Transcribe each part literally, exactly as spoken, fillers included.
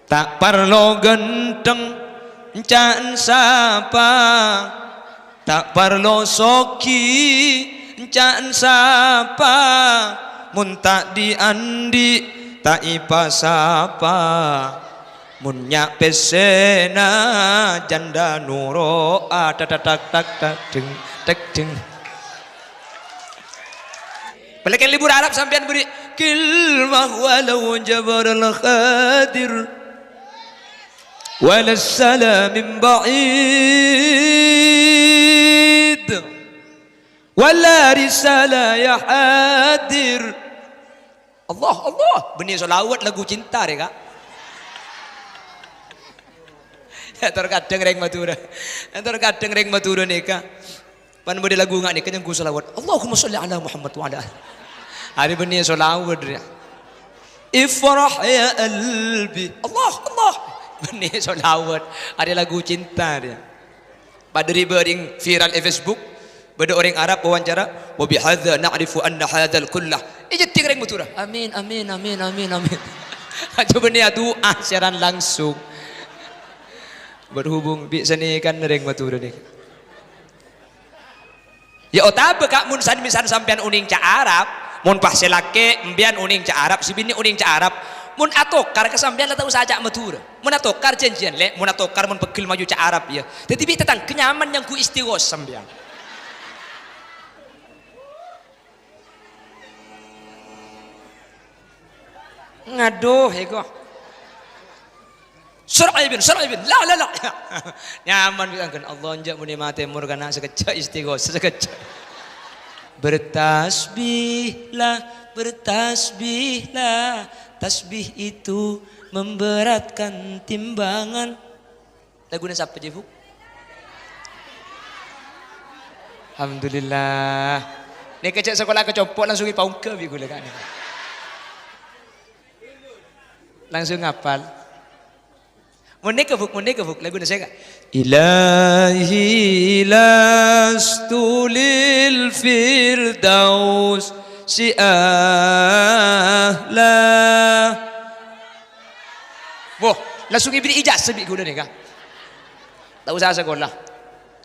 Ta' parlo ghântheng, enca'na sapa. Ta' parlo soghi, enca'na sapa. Mon ta' dhi'-andhi', ta' èpasapa. Mon nya' pèssèna jhândhâ noro'a, tak, tak, tak, tak, tak, dheng, tak, dheng. Bâlâkèn libur Arab sampèyan bâri' kalimah walau jabaral hadir. Wala salamin ba'id. Wala risala ya hadir. Allah, Allah. Bânnè sholawat lagu cinta rè, Ka'. Ya, terkadang rèng Madhurâ. Ya, terkadang rèng Madhurâ nèka. Pan bâdâ lagu nga' nèka nyangghu sholawat. Allahumma sholli ala Muhammad wa ala ali. Arè bânnè sholawat rè. Ifrah ya qalbi. Allah, Allah. Bânnè sholawat. Arè lagu cinta rè. Padâ rè bâreng viral è Facebook. Bâdâ orèng Arab wawancara, "Wa bihadza na'rifu anna hadzal kullah." Èjeddhing rèng Madhurâ. Amin, amin, amin, amin, amin. Ajâ bânnè adu'a siaran langsung. Berhubung bi' sanèka rèng Madhurâ nèka. Ya otabâ, Ka', mon san-, misan sampèyan onèng ca' Arab, mon pas sè lakè' empèyan onèng ca' Arab, sè binè' onèng ca' Arab, mon atokar ka sampèyan la ta' osa ca' Madhurâ. Mon atokar janjiyân, Lè', mon atokar mon pegghel mayu ca' Arab, ya. Dhâddhi bi' tatangghâ nyaman nyangghu istighosah sampèyan. Ngadhu, èko. Sur'aibin, sur'aibin. La, la, la. Nyaman bi' angghân. Allah, enjâ' mon è matè mor kana sakejjhâ' istighosah sakejjhâ'. Bertasbihlah, bertasbihlah. Tasbih itu memberatkan timbangan. Laguna sapa, Jè, Bu? Alhamdulillah. Nèka cè' sakola kacompo' langsung èpaongghâ bi' ghulâ, Ka', nèka. Langsung ngapal. Mon nèka, Bu, mon nèka, Bu, laguna sè, Ka'. Ilahi lastu lil firdausi ahla. Wah, langsung èbèrri' ijazah bi' ghulâ nèka. Ta' osa sakola.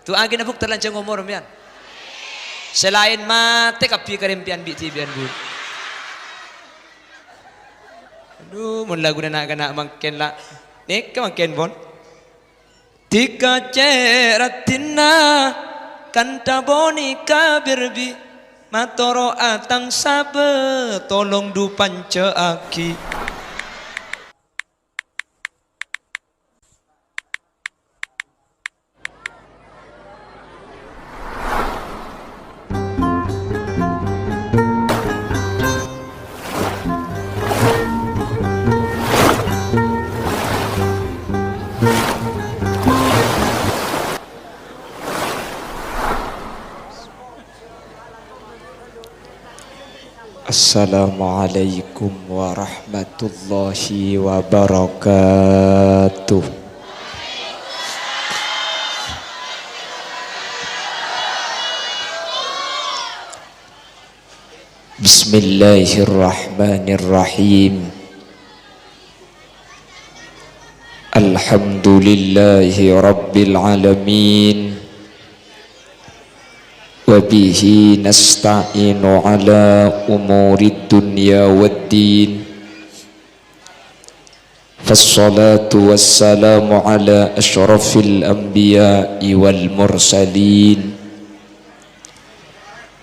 Du'aaghi, Bu, ta' lanjhâng omor, sampèyan. Sè laèn matè kabbhi karèmpèyan bi' dhibi'ân, Bu. Adhu, mon laguna na'-kana' mangkèn la. Nèka mangkèn, pon. Dhika cè' raddhinna, kantha bonè ka berbi, matoro'a tang sabâ, tolong du panjhâ'aghi. Assalamualaikum warahmatullahi wabarakatuh. Bismillahirrahmanirrahim. Alhamdulillahi rabbil alamin. Wa bihi nasta'inu ala umurid dunya waddin. Fassalatu wassalamu ala asyrafil anbiya'i wal mursalin,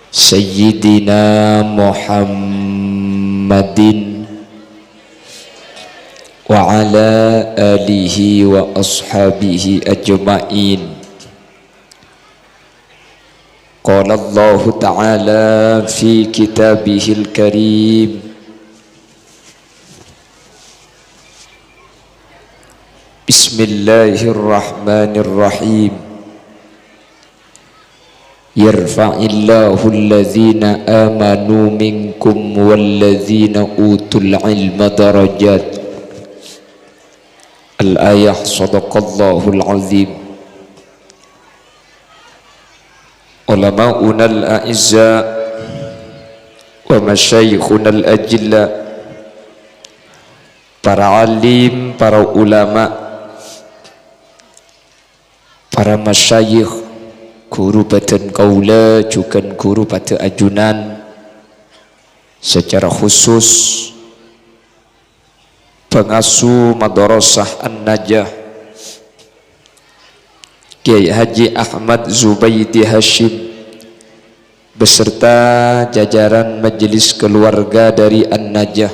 Sayyidina Muhammadin wa ala alihi wa ashabihi ajma'in. Qala Allahu ta'ala fi kitabihil karim. Bismillahirrahmanirrahim. Yarfa'illahu alladhina amanu minkum walladhina utul ilma darajat. Al-ayah, sadaqallahul azim. Ulama'unal a'izza wa masyayikhunal ajilla, para alim, para ulama, para masyayikh, ghuru bâdân kaulâ, jhughân ghuru padâ ajunan, sacara khusus pangasuh Madrasah An-Najah, Kiai Haji Ahmad Zubaidi Hasyim, beserta jajaran majelis keluarga dari An-Najah,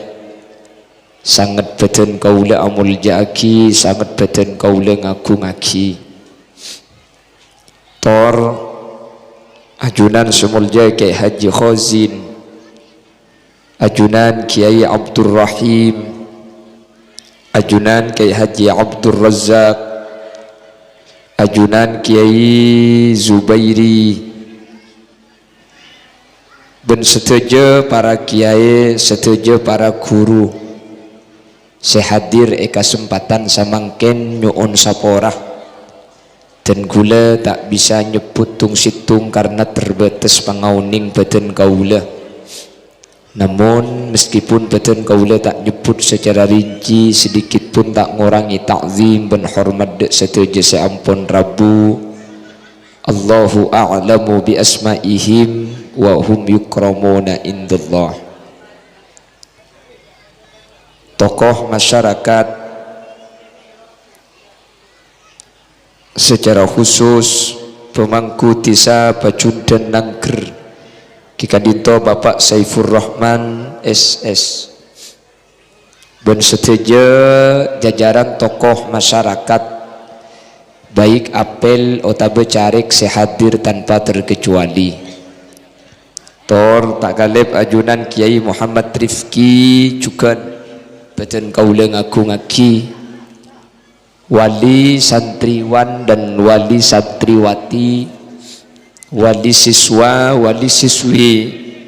sanget bâdân kaulâ amolja'aghi, sanget bâdân kaulâ ngagungaghi. Tor, ajunan sè molja Kiai Haji Khazin, ajunan Kiai Abdurrahim, ajunan Kiai Haji Abdurrazzaq, ajunan Kiai Zubairi, bân sadhâjâ para kiai, sadhâjâ para ghuru sè hadir è kasempatan samangkèn nyo'on sapora. Dân kaulâ ta' bisa nyebbhut tong-sèttong karna terbatas pangaonèng bâdân kaulâ. Namun, meskipun bâdân kaulâ ta' nyebbhut sacara rinci, sedikit pun ta' ngorangè ta'zim bân hormat dâ' sadhâjâ sè ampon rabu. Allahu a'lamu bi asma'ihim wa hum yukramuna indallah. Tokoh masyarakat, secara khusus pemangku dhisa Pajundhân Nangger, ghi ka'dinto Bapak Saifur Rahman, S S, bân sadhâjâ jajaran tokoh masyarakat, baik apel otabâ carèk sè hadir tanpa terkecuali. Tor ta' kalèp ajunan Kiai Muhammad Rifki jhughân bâdân kaulâ ngagungaghi, wali santriwan dan wali santriwati, wali siswa, wali siswi,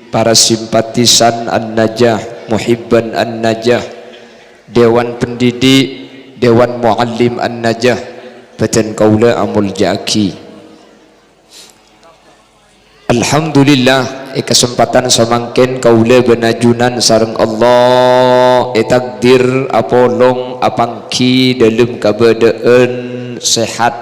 para simpatisan An-Najah, muhibban An-Najah, dewan pendidik, dewan muallim An-Najah, bâdân kaulâ amolja'aghi. Alhamdulillah, è kasempatan samangkèn kaulâ bân ajunan sareng Allah ètakdir apolong apangghi dâlem kabâdâ'ân sehat.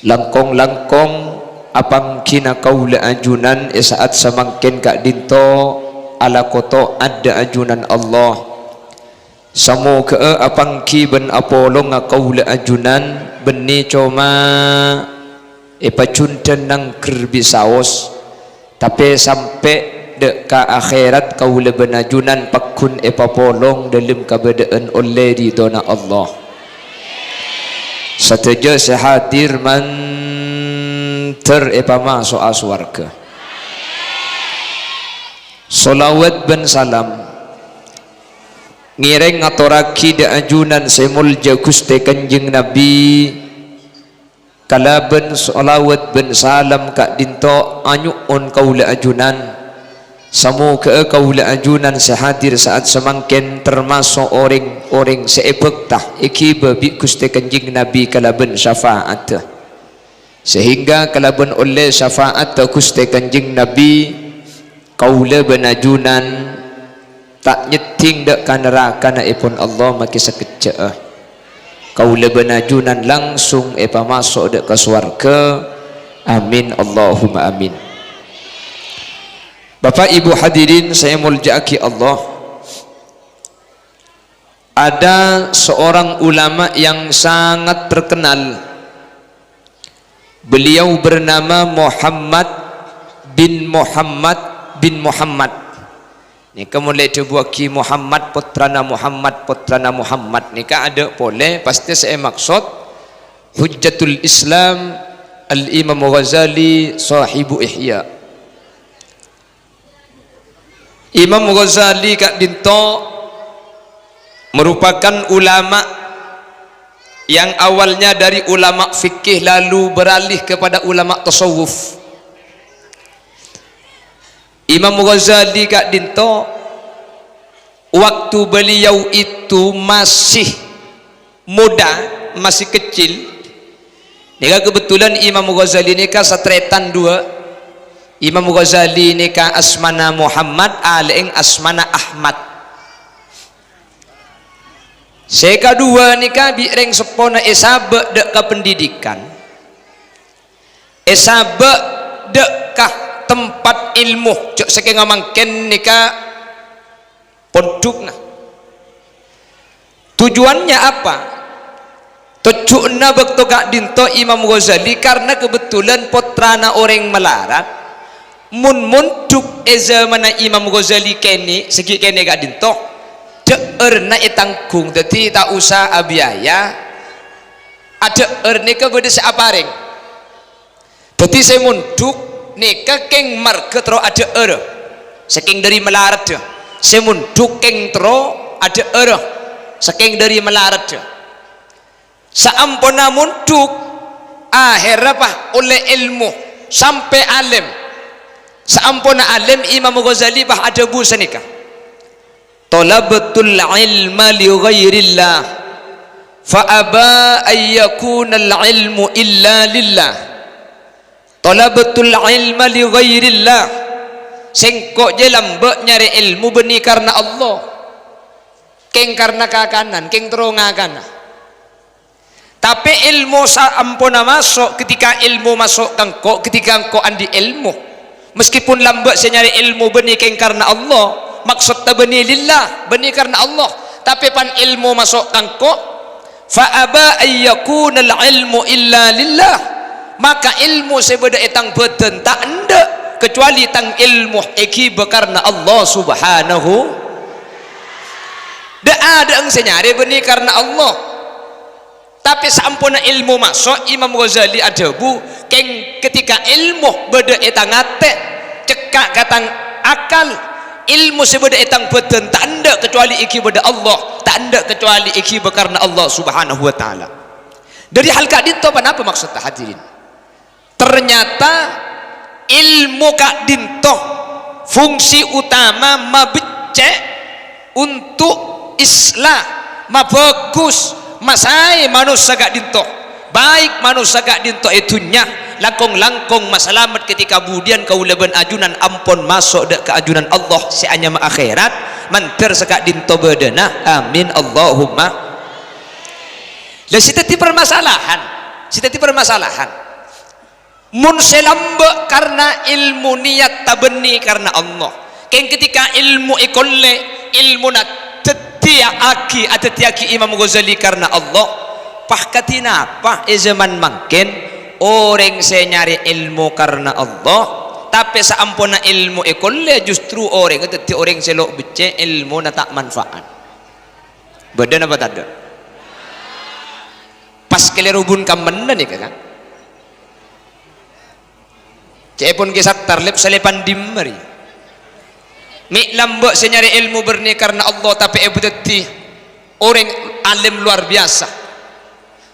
Langkong-langkong apanggina kaulâ ajunan è sa'at samangkèn ka'dinto alako to'at dâ' ajunan Allah. Samoghâ'â apangghi bân apolonga kaulâ ajunan bânnè coma è Pajundhân Nangger bi' saos, tapè sampè' dâ' ka akhèrat kaulâ bân ajunan pagghun èpapolong dâlem kabâdâ'ân ollè ridhona Allah. Sadhâjâ sè hadir mandhâr èpamaso'a sowarghâ. Sholawat bân salam ngèrèng ngatorraghi dâ' ajunan sè molja Ghustè Kanjeng Nabbhi, kalabân sholawat bân salam ka'dinto anyo'on kaulâ ajunan. Samoghâ'â kaulâ ajunan sè hadir sa'at samangkèn termaso' orèng-orèng sè èbhâkta èghibâ bi' Ghustè Kanjeng Nabbhi kalabân syafa'addhâ. Sehingga kalabân ollè syafa'addhâ Ghustè Kanjeng Nabbhi, kaulâ bân ajunan ta' nyèddhing dâ' ka naraka na'èpon Allah makè sakejjhâ'â. Kaulâ bân ajunan langsung èpamaso' dâ' ka sowarghâ. Amin, Allahumma amin. Bapak Ibu hadirin sè èmolja'aghi Allah, ada seorang ulama yang sangat terkenal. Beliau bernama Muhammad bin Muhammad bin Muhammad. Nèka mon la èdhâbuwâghi Muhammad, pottrana Muhammad, pottrana Muhammad. Nèka adâ' polè, pastè sè èmaksod Hujjatul Islam Al-Imam Ghazali, sahibu Ihya. Imam Ghazali ka'dinto merupakan ulama yang awalnya dari ulama fikih lalu beralih kepada ulama tasawuf. Imam Ghazali ka'dinto, waktu beliau itu masih muda, masih kecil, nèka kebetulan Imam Ghazali nèka satarètan duwâ'. Imam Ghazali nèka asmana Muhammad, alè'èng asmana Ahmad. Sè kaduwâ nèka bi' rèng seppona èsabâ' dâ' ka pendidikan, èsabâ' dâ' ka tempat èlmo, jhâ' sakènga mangkèn nèka pondhukna. Tujuannya apa? Tojjhuna bâkto ka'dinto Imam Ghazali karna kebetulan pottrana orèng malarat. Mon mondhuk è zamanna Imam Ghazali kènè', sè ghi' kènè' ka'dinto, dhâ'ârna ètangghung, dhâddhi ta' osa abiaya. Adhâ'âr nèka bâdâ sè aparèng. Dhâddhi sè mondhuk nèka kèng marghâ terro adhâ'âr, sakèng dâri malaradhâ. Sè mondhuk kèng terro adhâ'âr, sakèng dâri malaradhâ. Saamponna mondhuk, ahèrra, pas, ollè èlmo, sampè' alèm. Saamponna alèm, Imam Ghazali, pas, adhâbu sanèka, "Thalabtul ilma li ghairillah, fa aba an yakunal ilmu illa lillah. Thalabtul ilma li ghairillah." Sèngko' jhâ' lambâ' nyarè èlmo bânnè karna Allah. Kèng karna kakanan, kèng terro ngakana. Tapè èlmo saamponna maso', ketika èlmo maso' ka engko', ketika engko' andi' èlmo. Meskipun lambâ' sè nyarè èlmo bânnè kèng karna Allah, maksoddhâ bânnè lillah, bânnè karna Allah, tapè pan èlmo maso' ka engko', fa aba an yakunal ilmu illa lillah, maka èlmo sè bâdâ è tang bâdân ta' endâ' kecuali tang èlmo èghibâ karna Allah Subhanahu. Dâ'-adâ'eng sè nyarè bânnè karna Allah. Tapè saamponna èlmo maso', Imam Ghazali adhâbu, "Kèng ketika èlmo bâdâ è tang atè, cekka' ka tang akal, èlmo sè bâdâ è tang bâdân ta' endâ' kecuali èghibâ dâ' Allah, ta' endâ' kecuali èghibâ karna Allah Subhanahu wa Ta'ala." Dâri hal ka'dinto, ponapa maksoddhâ, hadirin? Ternyata èlmo ka'dinto fungsi utama mabeccè' untuk islah, mabhâghus, masaè manossa ka'dinto, baik manossa ka'dinto è dhunnya, langkong-langkong masalamet ketika budiyân kaulâ bân ajunan ampon maso' dâ' ka ajunan Allah sè anyama akhèrat, mandhâr saka'dinto bâdâna. Amin, Allahumma. Lah, sè dhâddhi permasalahan, sè dhâddhi permasalahan, mon sè lambâ' karna èlmo niyatta bânnè karna Allah. Kèng ketika èlmo èkollè, èlmona dhâddhiyâghi, adhâddhiyâghi Imam Ghazali karna Allah. Pas kadhi napa è zaman mangkèn orèng sè nyarè èlmo karna Allah, tapè saamponna èlmo èkollè justru orèngnga dhâddhi orèng sè lo' beccè', èlmona ta' manfaat. Bâdâ napa tadâ'? Pas kalèro bun kammenna nèka, kan? Ca'èpon Kè Sattar, lep-salèpan dimma rèya? Mè' lambâ' sè nyarè èlmo bânnè karna Allah, tapè èpadhâddhi orèng alim luar biasa.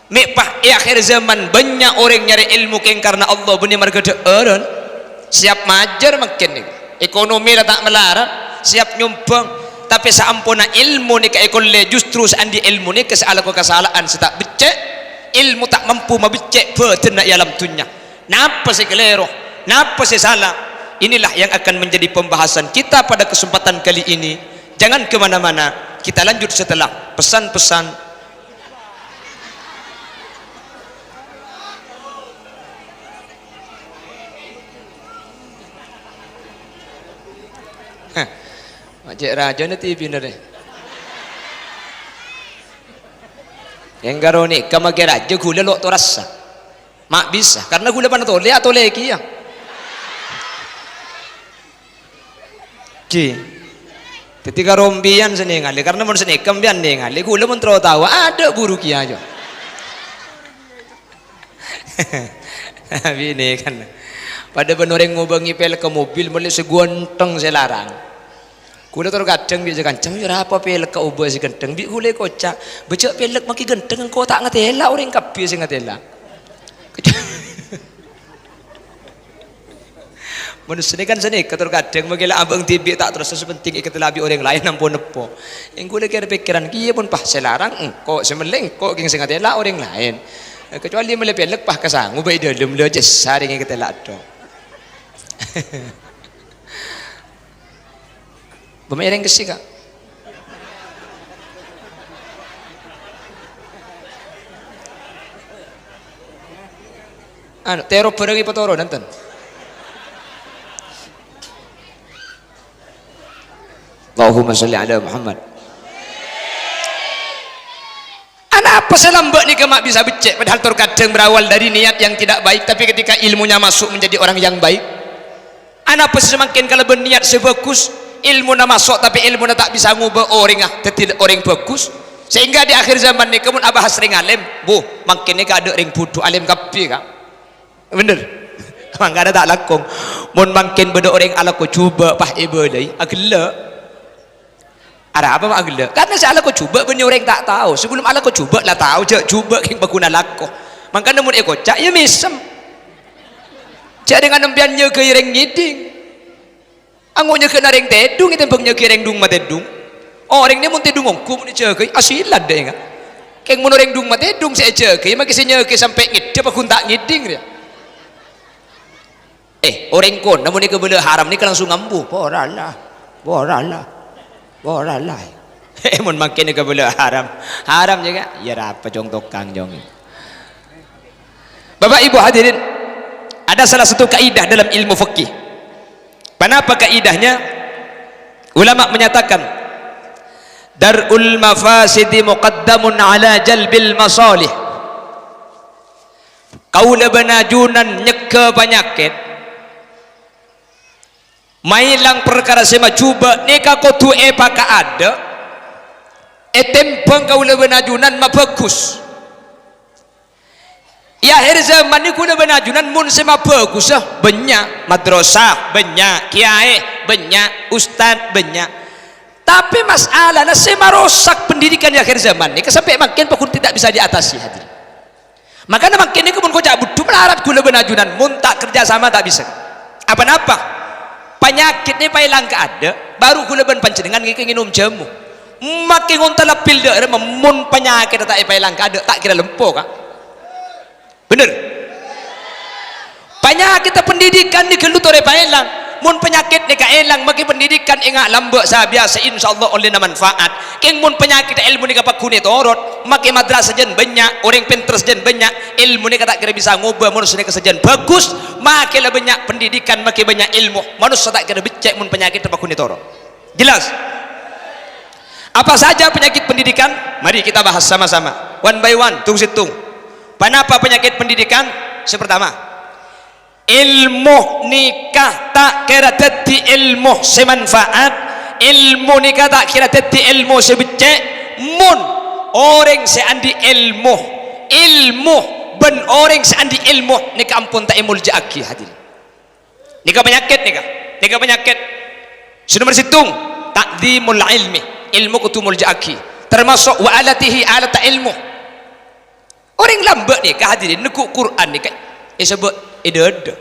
Mè' pas è akhir zaman bânnya' orèng nyarè èlmo kèng karna Allah bânnè marghâ dhâ'ârân. Siap majâr mangkèn nèka. Ekonomi la ta' malarat, siap nyombhâng. Tapè saamponna èlmo nèka èkollè, justru sè andi' èlmo nèka sè alako kasala'an sè ta' beccè', èlmo ta' mampu mabeccè' bâdânna è alam dhunnya. Napa sè kalèro? Napa sè sala? Inilah yang akan menjadi pembahasan kita pada kesempatan kali ini. Jangan kemana-mana, kita lanjut setelah pesan-pesan. Heh, ma' cè' rajâna T V-na rè. Èngghâ ro nèka makè rajâ ghulâ lo' torassa. Ma' bisa, karna ghulâ panatolè, atolè kèya. Ghi. Dhâddhi karombiyân sè nèngalè, karna mon sè nèka empèyan nèngalè, ghulâ mon terro tao, adâ' buru kèya, jâ. Binè kan. Padâ bân orèng ngobângè pèlekka mobil, mellè sè ghântheng sè larang. Ghulâ terro kadhâng bi' sè kancèng, "Yâ, arapa pèlekka obâ sè ghântheng?" Bi' ghulâ èkoca', "Bâjâ pèlek makè ghântheng, engko' ta' ngatèla, orèng kabbhi sè ngatèla." Manossa nèka kan sanèka, terro kadhâng makè la abâ'na dhibi' ta' terros sè penting èkatèla bi' orèng laèn ampon eppo. Èngghâ la kèra pèkkèran kèya pon, pas sè larang engko', sè mellè engko' kèng sè ngatèla orèng laèn. Kecuali mellè pèlek pas ka sango bâi dâlem la jâ sarèng èkatèla tok. Bâ' mèrèng kèssè, Ka'. Anu, tèro bhârâng èpatoro', nonton. Allahumma sholli ala Muhammad. Anapa sè lambâ' nèka ma' bisa beccè', padahal tor kadhâng berawal dari niat yang tidak baik, tapi ketika ilmunya masuk menjadi orang yang baik? Anapa sè samangkèn kalabân niat sè bhâghus, ilmuna maso', tapè ilmuna ta' bisa ngobâ orèngnga dhâddhi orèng bhâghus? Sehingga di akhir zaman nèka mon abahas rèng alèm, bu, mangkèn nèka adâ' rèng budhu, alèm kabbhi, Ka'. Bhender? Mangkana ta' langkong. Mon mangkèn bâdâ orèng alako jhubâ' pas èbâlâi, aghellâ'. Arapa ma' aghellâ'? Karna sè alako jhubâ' bânnè orèng ta' tao. Sabellum alako jhubâ' la tao jhâ' jhubâ' kèng paghun alako. Mangkana mon èkoca', iyâ mèsem. Jhâ' dengan sampèyan nyaga'i rèng ngèdhing. Ango' nyagâ'âna rèng tèdhung ètèmbhâng nyagâi rèng dhung-matèdhung. Orèng nè mon tèdhung ongghu mon èjâgâi, asilan dâ' enga'. Kèng mon orèng dhung-matèdhung sè èjâgâi, makè sè nyagâi sampè' ngèdhâ paghun ta' ngèdhing rèya. Eh, orèng kona mon èkabâlâ haram nèka langsung ambu, "Porala, porala, porala." Eh, mon mangkèn èkabâlâ haram, haram jâgâ, iyâ rapa cong tokang cong. Bapak Ibu hadirin, ada salah satu kaidah dalam ilmu fikih. Panapa kaidahnya? Ulama menyatakan, "Dar'ul mafasidi muqaddamun ala jalbil masalih." Kaulâ bân ajunan nyegghâ panyakèt, maèlang parkara sè majhubâ' nèka kodhu èpakaadâ', ètèmbhâng kaulâ bân ajunan mabhâghus. È akhir zaman nèko kaulâ bân ajunan mon sè mabhâghusa bânnya', madrasah bânnya', kèyaè bânnya', ustad bânnya'. Tapè masalana sè marosak pendidikan è akhir zaman nèka sampè' mangkèn paghun tidak bisa diatasi, hadirin. Makana mangkèn nèko mon koca' budhu malarat kaulâ bân ajunan, mon ta' kerja sama ta' bisa. Apa-napa? Panyakèt nè paèlang kaadâ', baru kaulâ bân panjhennengngan ngèkè ngènom jhâmo. Makè ngontalla pil dâ' remma, mon panyakèt ta' èpaèlang kaadâ', ta' kèra lempo, Ka'. Bhender? Panyakèt pendidikan nè ghâllu torè paèlang. Mon panyakèt nèka èlang, makè pendidikan enga' lambâ' sabiyasa, insyaallah ollèna manfaat. Kèng mon panyakèt èlmo nèka paghun ètorot, makè madrasah jân bânnya', orèng pènter sajân bânnya', èlmo nèka ta' kèra bisa ngobâ, manossa nèka sajân bhâghus, makè la bânnya' pendidikan, makè bânnya' èlmo, manossa ta' kèra beccè' mon panyakèt paghun ètorot. Jelas? Apa saja penyakit pendidikan? Mari kita bahas sama-sama. One by one, tong-settong. Panapa panyakèt pendidikan? Sè partama, èlmo nèka ta' kèra dhâddhi èlmo sè manfaat, èlmo nèka ta' kèra dhâddhi èlmo sè beccè', mon orèng sè andi' èlmo, èlmo bân orèng sè andi' èlmo nèka ampon ta' èmolja'aghi, hadirin. Nèka panyakèt nèka. Nèka panyakèt. Sè nomer sèttong, ta'dzimul ilmi. Èlmo kodhu molja'aghi. Tamaso' wa alatihi, alatta èlmo. Orèng lambâ' nèka, hadirin, neggu' Qur'an nèka èsabâ' è dâdâ.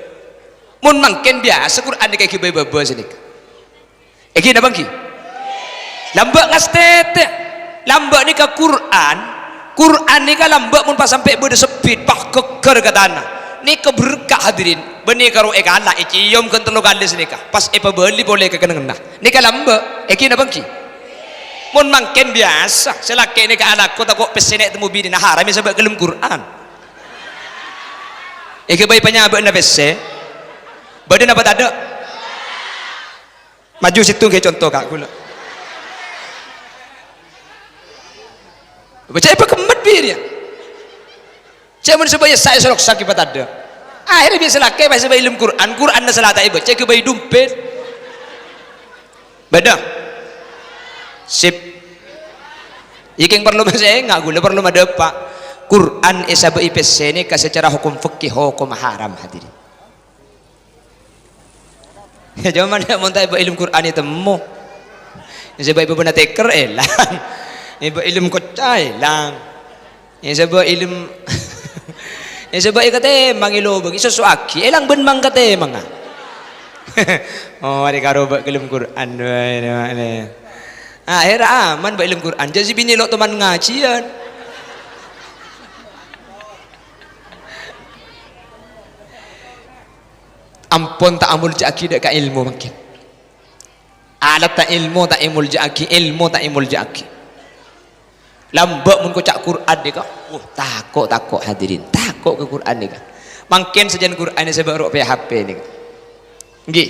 Mon mangkèn biyasa Qur'an nèka èghibâi bâbâ sanèka. Ènggi napa ènggi? Lambâ' ngastètè. Lambâ' nèka Qur'an. Qur'an nèka lambâ' mon pas sampè' bâdâ sebbit, pas ghâgghâr ka tana. Nèka berkah, hadirin. Bânnè karo èkala', èciom ghân tello kalè sanèka. Pas èpabâli polè ka kennengnganna. Nèka lambâ'. Ènggi napa ènggi? Mon mangkèn biyasa, sè lakè' nèka alako tako' pèssè nè' temmo binèna haram èsabâ' ghâlem Qur'an. Èghibâi panyabâ'na pèssè. Bâdâ napa tadâ'? Maju sèttong ghi' conto, Ka', ghulâ. Bâca èpakemmet bi' rèya. Cè' mon sè bâi sè èsarok sakè' patadâ'. Akhèrra bi' sè lakè' pas sè bâi èlem Qur'an, Qur'anna sè la ta' èbâca èghibâi dompèt. Bâdâ? Sip. Iyâ kèng parlo masènga' ghulâ, parlo madâpa'. Qur'an èsabâ'i pèssè nèka secara hukum fikih hukum haram, hadirin. Yâ, coma mon ta' èbâ èlem Qur'an ètemmo. Yâ, sè bâ èbâbâna tèkèr, èlang. Èbâ èlem kocca, èlang. Yâ, sè bâ èlem, yâ, sè bâ èkatèmang è lobâng, èsoso'aghi, èlang bân mangkatèmanga. Oh, arè karo bâ' ghâlem Qur'an, wae, wae. Akhèrra aman bâ' èlem Qur'an, jâ' sè binè lo' toman ngajhiyân. Ampon ta' amolja'aghi dâ' ka èlmo mangkèn. Alatta èlmo ta' èmolja'aghi, èlmo ta' èmolja'aghi. Lambâ' mon koca' Qur'an nèka, wah, tako', tako', hadirin, tako' ka Qur'an nèka. Mangkèn sajân Qur'an sè bâ' ro' P H P nèka. Ngghi.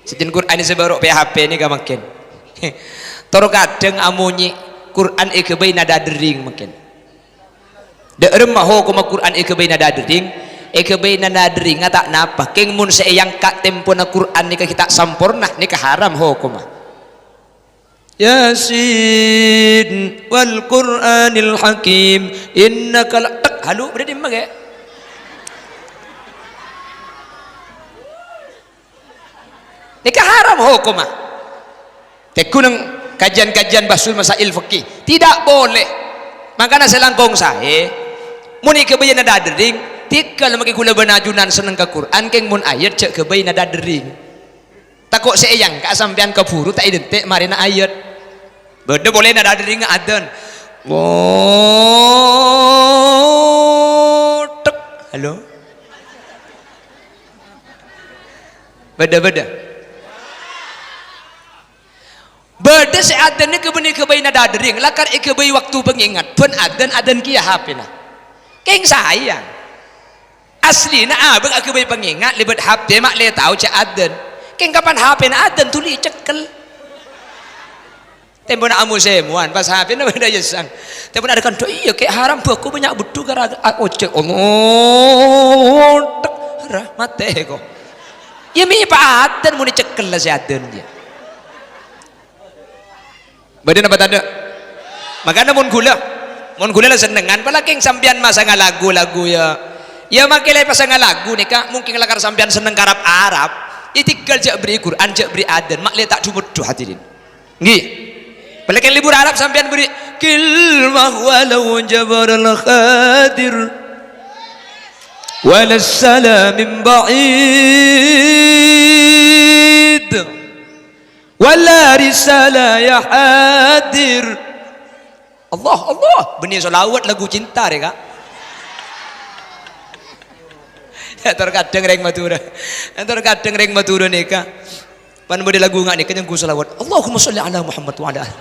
Sajân Qur'an sè bâ' ro' P H P nèka mangkèn. Tor kadhâng amonyè Qur'an èghâbây nada dering mangkèn. Dâ' remma hokomma Qur'an èghâbây nada dering? Èghâbây nada deringnga ta' napa, kèng mon sè èangka' tempona Qur'an nèka ghi' ta' samporna, nèka haram hokomma. Yasin wal Qur'anil Hakim, innaka la, tek, halu, bâdâ dimma, ghi? Nèka haram hokomma. Tegghu neng kajian-kajian bahsul masail fikih. Tidak boleh. Mangkana sè langkong saè, mon èghâbây nada dering, tèghâl makè ghulâ bân ajunan senneng ka Qur'an, kèng mon ayat jhâ' ghâbây nada dering. Tako' sè èangka' sampèyan kabhuru ta' identè' marèna ayat. Bâdâ polè nada deringnga adzan. Wotek. Halo? Bâdâ, bâdâ. Bâdâ sè adzan nèka bânnè èghâbây nada dering, lakar èghâbây waktu pangengat, bân adzan, adzan kèya H P-na. Kèng sayang. Aslina abâ' aghâbây pangengat lèbât H P, ma' lè tao jhâ' adzan. Kèng kapan H P-na adzan, dhuli ècekkel. Tempona amosemowan, pas H P-na bâdâ yessang. Tempona adâ' kandhu, iyâ, kè' haram bhâko bânnya' beddhu kara a-, ojek. Allah, tek, ra, matè ko. Iyâ, mè' pas adzan mon ècekkel la sè adzan, iyâ. Bâdâ napa tadâ'? Mangkana mon ghulâ, mon ghulâ la sennengngan, palakèng sampèyan masanga lagu-lagu, yâ. Yâ, makè la èpasanga lagu nèka, mungkin lakar sampèyan senneng ka Arab-Arab. Ètèghâl jhâ' bherri' Qur'an, jhâ' bherri' adzan, ma' lè ta' dhu-meddhu, hadirin. Ngghi. Palakèng lebur Arab sampèyan bherri' kalimah walau jabaral khadir. Wala salamin ba'id. Wala risala ya hadir. Allah, Allah. Bânnè sholawat lagu cinta rè, Ka'. Yâ, tor kadhâng rèng Madhurâ. Yâ, tor kadhâng rèng Madhurâ nèka. Pan bâdâ lagu nga' nèka nyangghu sholawat. Allahumma sholli ala Muhammad wa ala ali.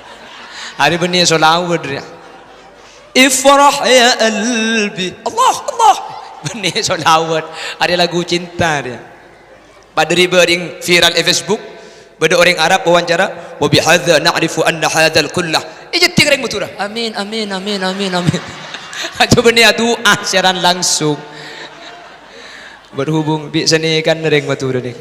Arè bânnè sholawat rè. Ifrah ya qalbi. Allah, Allah. Bânnè sholawat. Arè lagu cinta rè. Padâ ribâ rèng viral è Facebook, bâdâ orèng Arab wawancara, "Wa bihadza na'rifu anna hadzal kullah." Èjeddhing rèng Madhurâ, "Amin, amin, amin, amin, amin." Ajâ bânnè adu'a siaran langsung. Berhubung bi' sanèkan rèng Madhurâ nèka.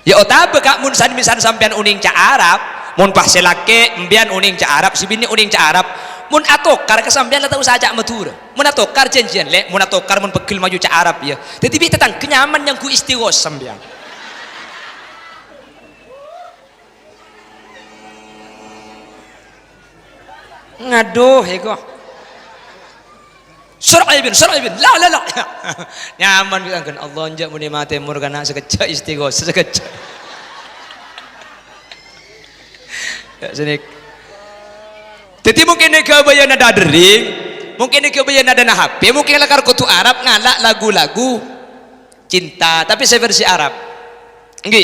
Yâ otabâ, Ka', mon san-, misan sampèyan onèng ca' Arab, mon pas sè lakè', empèyan onèng ca' Arab, sè binè' onèng ca' Arab, mon atokar ka sampèyan la ta' osa ca' Madhurâ. Mon atokar janjiyân, Lè', mon atokar mon pegghel mayu ca' Arab, yâ. Dhâddhi bi' tatangghâ nyaman nyangghu istighosah sampèyan. Ngadhu, èko. Sur'aibin, sur'aibin. La, la, la. Nyaman bi' tangghâna. Allah, enjâ' mon è matè mor kana' sakejjhâ' istighosah sakejjhâ'. Yâ, sini. Dhâddhi mungkin nèka bâjâna dâdering, mungkin nèka bâjâna dâna H P, mungkin lakar kodhu Arab ngala' lagu-lagu cinta, tapè sè versi Arab. Ngghi,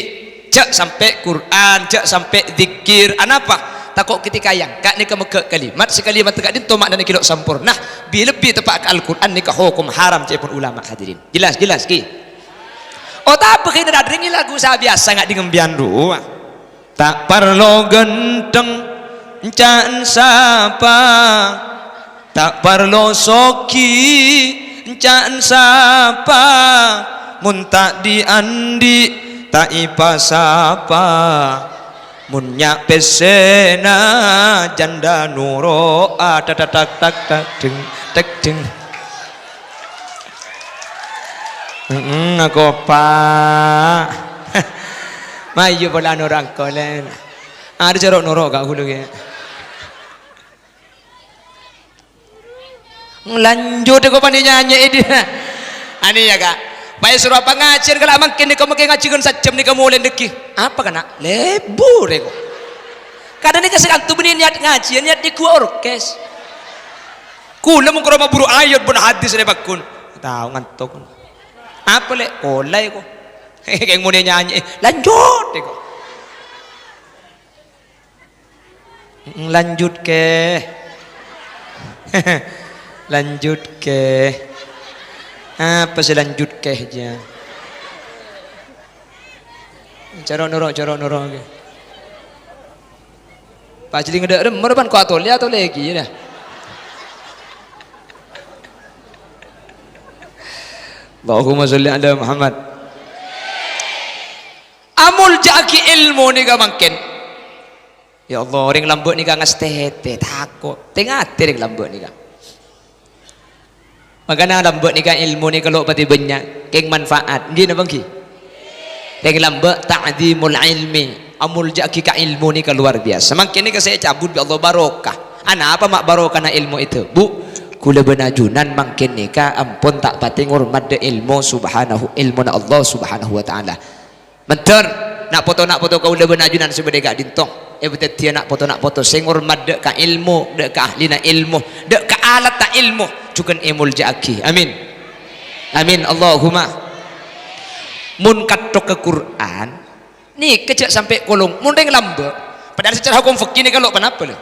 jhâ' sampè' Qur'an, jhâ' sampè' dzikir. Anapa? Tako' ketika èangka' nèka megghâ' kalimat, sè kalimat ka'dinto ma'nana ghi' lo' samporna, bi-, lebbi teppa' ka Al-Qur'an nèka hokom haram ca'èpon ulama, hadirin. Jelas, jelas, ghi? Otabâ ghânèka dâdering lagu sè biyasa nga' dingembiyân rowa. Ta' parlo ghântheng, enca'na sapa. Ta' parlo soghi, enca'na sapa. Mon ta' dhi'-andhi', ta' èpasapa. Mon nya' pèssèna jhândhâ noro'a, tak, tak, tak, tak, tak, deng, tak, deng. Heeh, akopa'. Mayu pola noro' engko', Lè'. Arè jhâ' ro' noro' ka' ghulâ, ghi. Lanjut, engko' panè nyanyè, è dhi'. Anèya, Ka'. Pas èsoro pangajiyân kala' mangkèn nèka, mangkèn ngajhi ghân sajjhâm nèka molè dâgghi'. Apa, kana'? Lebur, engko'. Kadhâng nèka sè kanto bânnè niat ngajhi, niat nèko orkes. Kaulâ mon karo maburu ayat bân hadis rè pagghun. Tao ngantok. Apa, Lè'? Pola, engko'. Kèng monè nyanyè. Lanjut, engko'. Lanjut, kè. Lanjut, kè. Apa sè lanjut kèh, jâ? Coro' noro', coro' noro' kèh. Pajli ngedhâ' remmer pan ko atolè, atolè ghi, yâ. Allahumma sholli ala Muhammad. Amoljâ'aghi èlmo nèka mangkèn. Ya Allah, orèng lambâ' nèka ngastètè, tako'. Tè-ngatè orèng lambâ' nèka. Mangkana lambâ' nèka èlmo nèka lo' patè bânnya', kèng manfaat. Ènggi napa ènggi? Rèng lambâ' ta'dzimul ilmi, amoljâ'aghi ka èlmo nèka lowar biyasa. Mangkèn nèka sè ècabut bi' Allah barokah. Anapa ma' barokana èlmo èdhâbu? Ghulâ bân ajunan mangkèn nèka ampon ta' patè ngormat dâ' èlmo subhanahu, èlmona Allah Subhanahu wa Ta'ala. Mandhâr, na' poto-na' poto kaulâ bân ajunan sè bâdâ è ka'dinto, èpadhâddhiyâ na' poto-na' poto sè ngormat dâ' ka èlmo, dâ' ka ahlina èlmo, dâ' ka alatta èlmo, jhughân èmoljâ'aghi. Amin. Amin. Allahumma. Mon katthok ka Qur'an, nèka jhâ' sampè' kolong. Mon rèng lambâ', padahal secara hukum fikih nèka lo' ponapa, lho.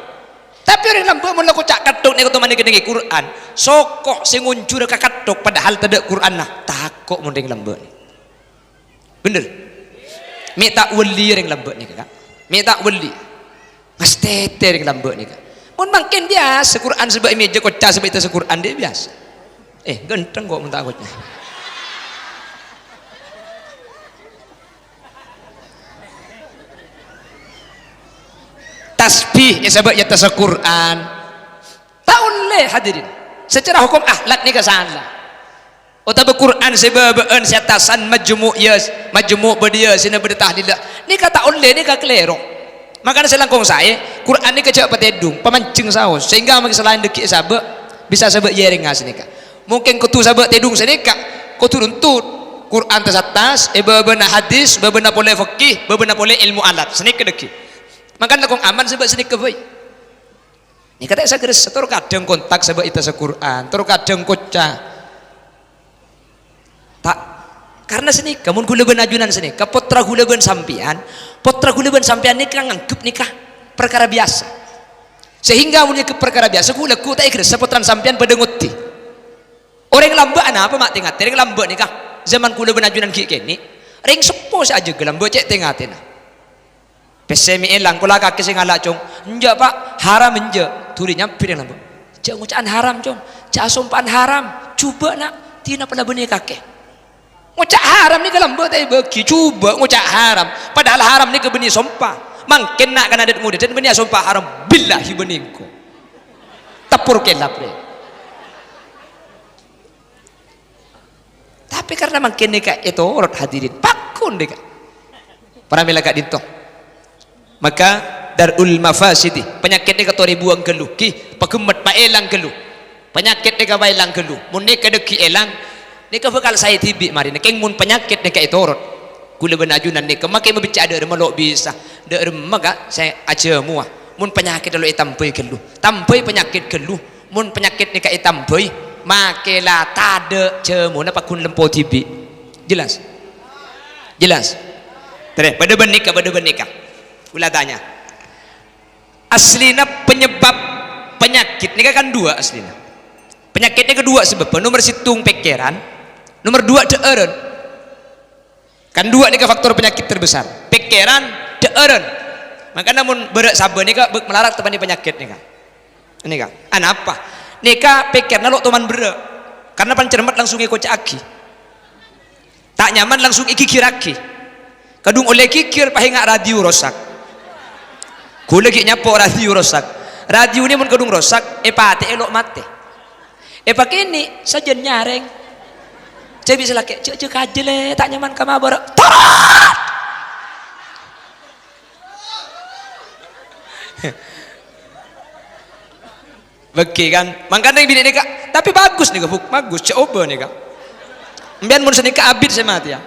Tapè orèng lambâ' mon la koca' katthok nèka toman èkennengngè Qur'an, soko sè ngonjhura ka katthok padahal tadâ' Qur'anna, tako' mon rèng lambâ' nèka. Bhender? Mè' ta' wali rèng lambâ' nèka, Ka'. Mè' ta' wali. Ngastètè rèng lambâ' nèka. Mon mangkèn biyasa Qur'an sè bâ' è mèja, koca' sè bâ' è attas Qur'an, dhi' biyasa. Eh, ghântheng ko' mon ta' koca'. Tasbih èsabâ' è attas Qur'an. Ta' ollè, hadirin. Secara hukum akhlak nèka sala. Otabâ Qur'an sè bâbâ'ân sè attasan majmu' yas-, majmu' bâdâ yasina bâdâ tahlila. Nèka ta' ollè, nèka kalèro. Mangkana sè langkong saè, Qur'an nèka jhâ' patèdung, pamanjheng saos. Sehingga mangkèn salaèn dhâggi' èsabâ', bisa sabâ' yèrèngnga sanèka. Mungkin kodhu sabâ' tèdung sanèka, kodhu runtut. Qur'an tas-attas, è bâbâna hadis, bâbâna polè fikih, bâbâna polè èlmo alat. Sanèka dhâggi'. Mangkana langkong aman sabâ' sanèka bhâi. Nèka ta' sagerressa, tor kadhâng kontak sabâ' è attas Qur'an, tor kadhâng koca'. Ta', karna sanèka, mon ghulâ bân ajunan sanèka, pottra ghulâ bân sampèyan, pottra ghulâ bân sampèyan nèka nganggep nèka parkara biyasa. Sehingga mon nganggep parkara biyasa, ghu-, lagghu' ta' ègerressa pottrana sampèyan padâ ngoddhi. Orèng lambâ' anapa ma' tè-ngatè? Rèng lambâ' nèka, zaman ghulâ bân ajunan ghi' kènè', rèng seppo sè ajâgâ lambâ' cè' tè-ngatèna. Pèssè mè' èlang, pola kakè sè ngala', Cong. Enjâ', Pa', haram enjâ'. Dhuli nyambi rèng lambâ'. Jhâ' ngoca'an haram, Cong. Jhâ' asompa'an haram. Jhubâ', Na', dinah pola bânnè kakè. Ngoca' haram nèka lambâ' ta' èbâghi. Jhubâ' ngoca' haram. Padahal haram nèka bânnè sompa. Mangkèn na'-kana' dâ' modâ dâ' bânnè asompa haram. Billahi bânnè engko'. Teppor kelap, rè. Tapè karna mangkèn nèka ètorot, hadirin, pakon nèka. Pramèla ka'dinto. Maka dar'ul mafasidi, panyakèt nèka torè buwâng ghâllu, ghi, paghemmet, paèlang ghâllu. Panyakèt nèka paèlang ghâllu. Mon nèka dhâggi' èlang, nèka bhâkal saè dhibi' marèna. Kèng mon panyakèt nèka ètorot, ghulâ bân ajunan nèka makè mabecca' dâ' remma lo' bisa. Dâ' remma, Ka', sè ajâmowa. Mon panyakèt lo' ètambâi ghâllu. Tambâi panyakèt ghâllu. Mon panyakèt nèka ètambâi, makè la tadâ' jâmona paggun lempo dhibi'. Jelas? Jelas? Terè, padâ bân nèka, padâ bân nèka. Kaulâ tanya. Aslina penyebab penyakèt nèka kan duwâ' aslina. Penyakèt nèka duwâ' sabâbbhâ. Nomer sèttong pèkkèran, nomer duwâ' dhâ'ârân. Kan duwâ' nèka faktor penyakit terbesar. Pèkkèran, dhâ'ârân. Mangkana mon bârâ' sabâ nèka bâk malarat teppa'na penyakit nèka. Nèka. Anapa? Nèka pèkkèranna lo' toman bârâ'. Karna pancermet langsung èkoca'aghi. Ta' nyaman langsung èghighirraghi. Kadhung ollè ghighir, paènga' radio rosak. Ghulâ ghi' nyapo radio rosak. Radiona mon kadhung rosak, èpatè'è lo' matè. Èpakènè' sajân nyarèng. Jhâ' bisa lakè', "Jhâ', jhâ' kajâ, Lè', ta' nyaman ka ma' bârâ'." Torot! Bâgi, kan? Mangkana binè nèka, tapè bagus nèka, Bu, bagus, jhâ' obâ nèka. Empèyan mon sanèka abit sè matè, yâ.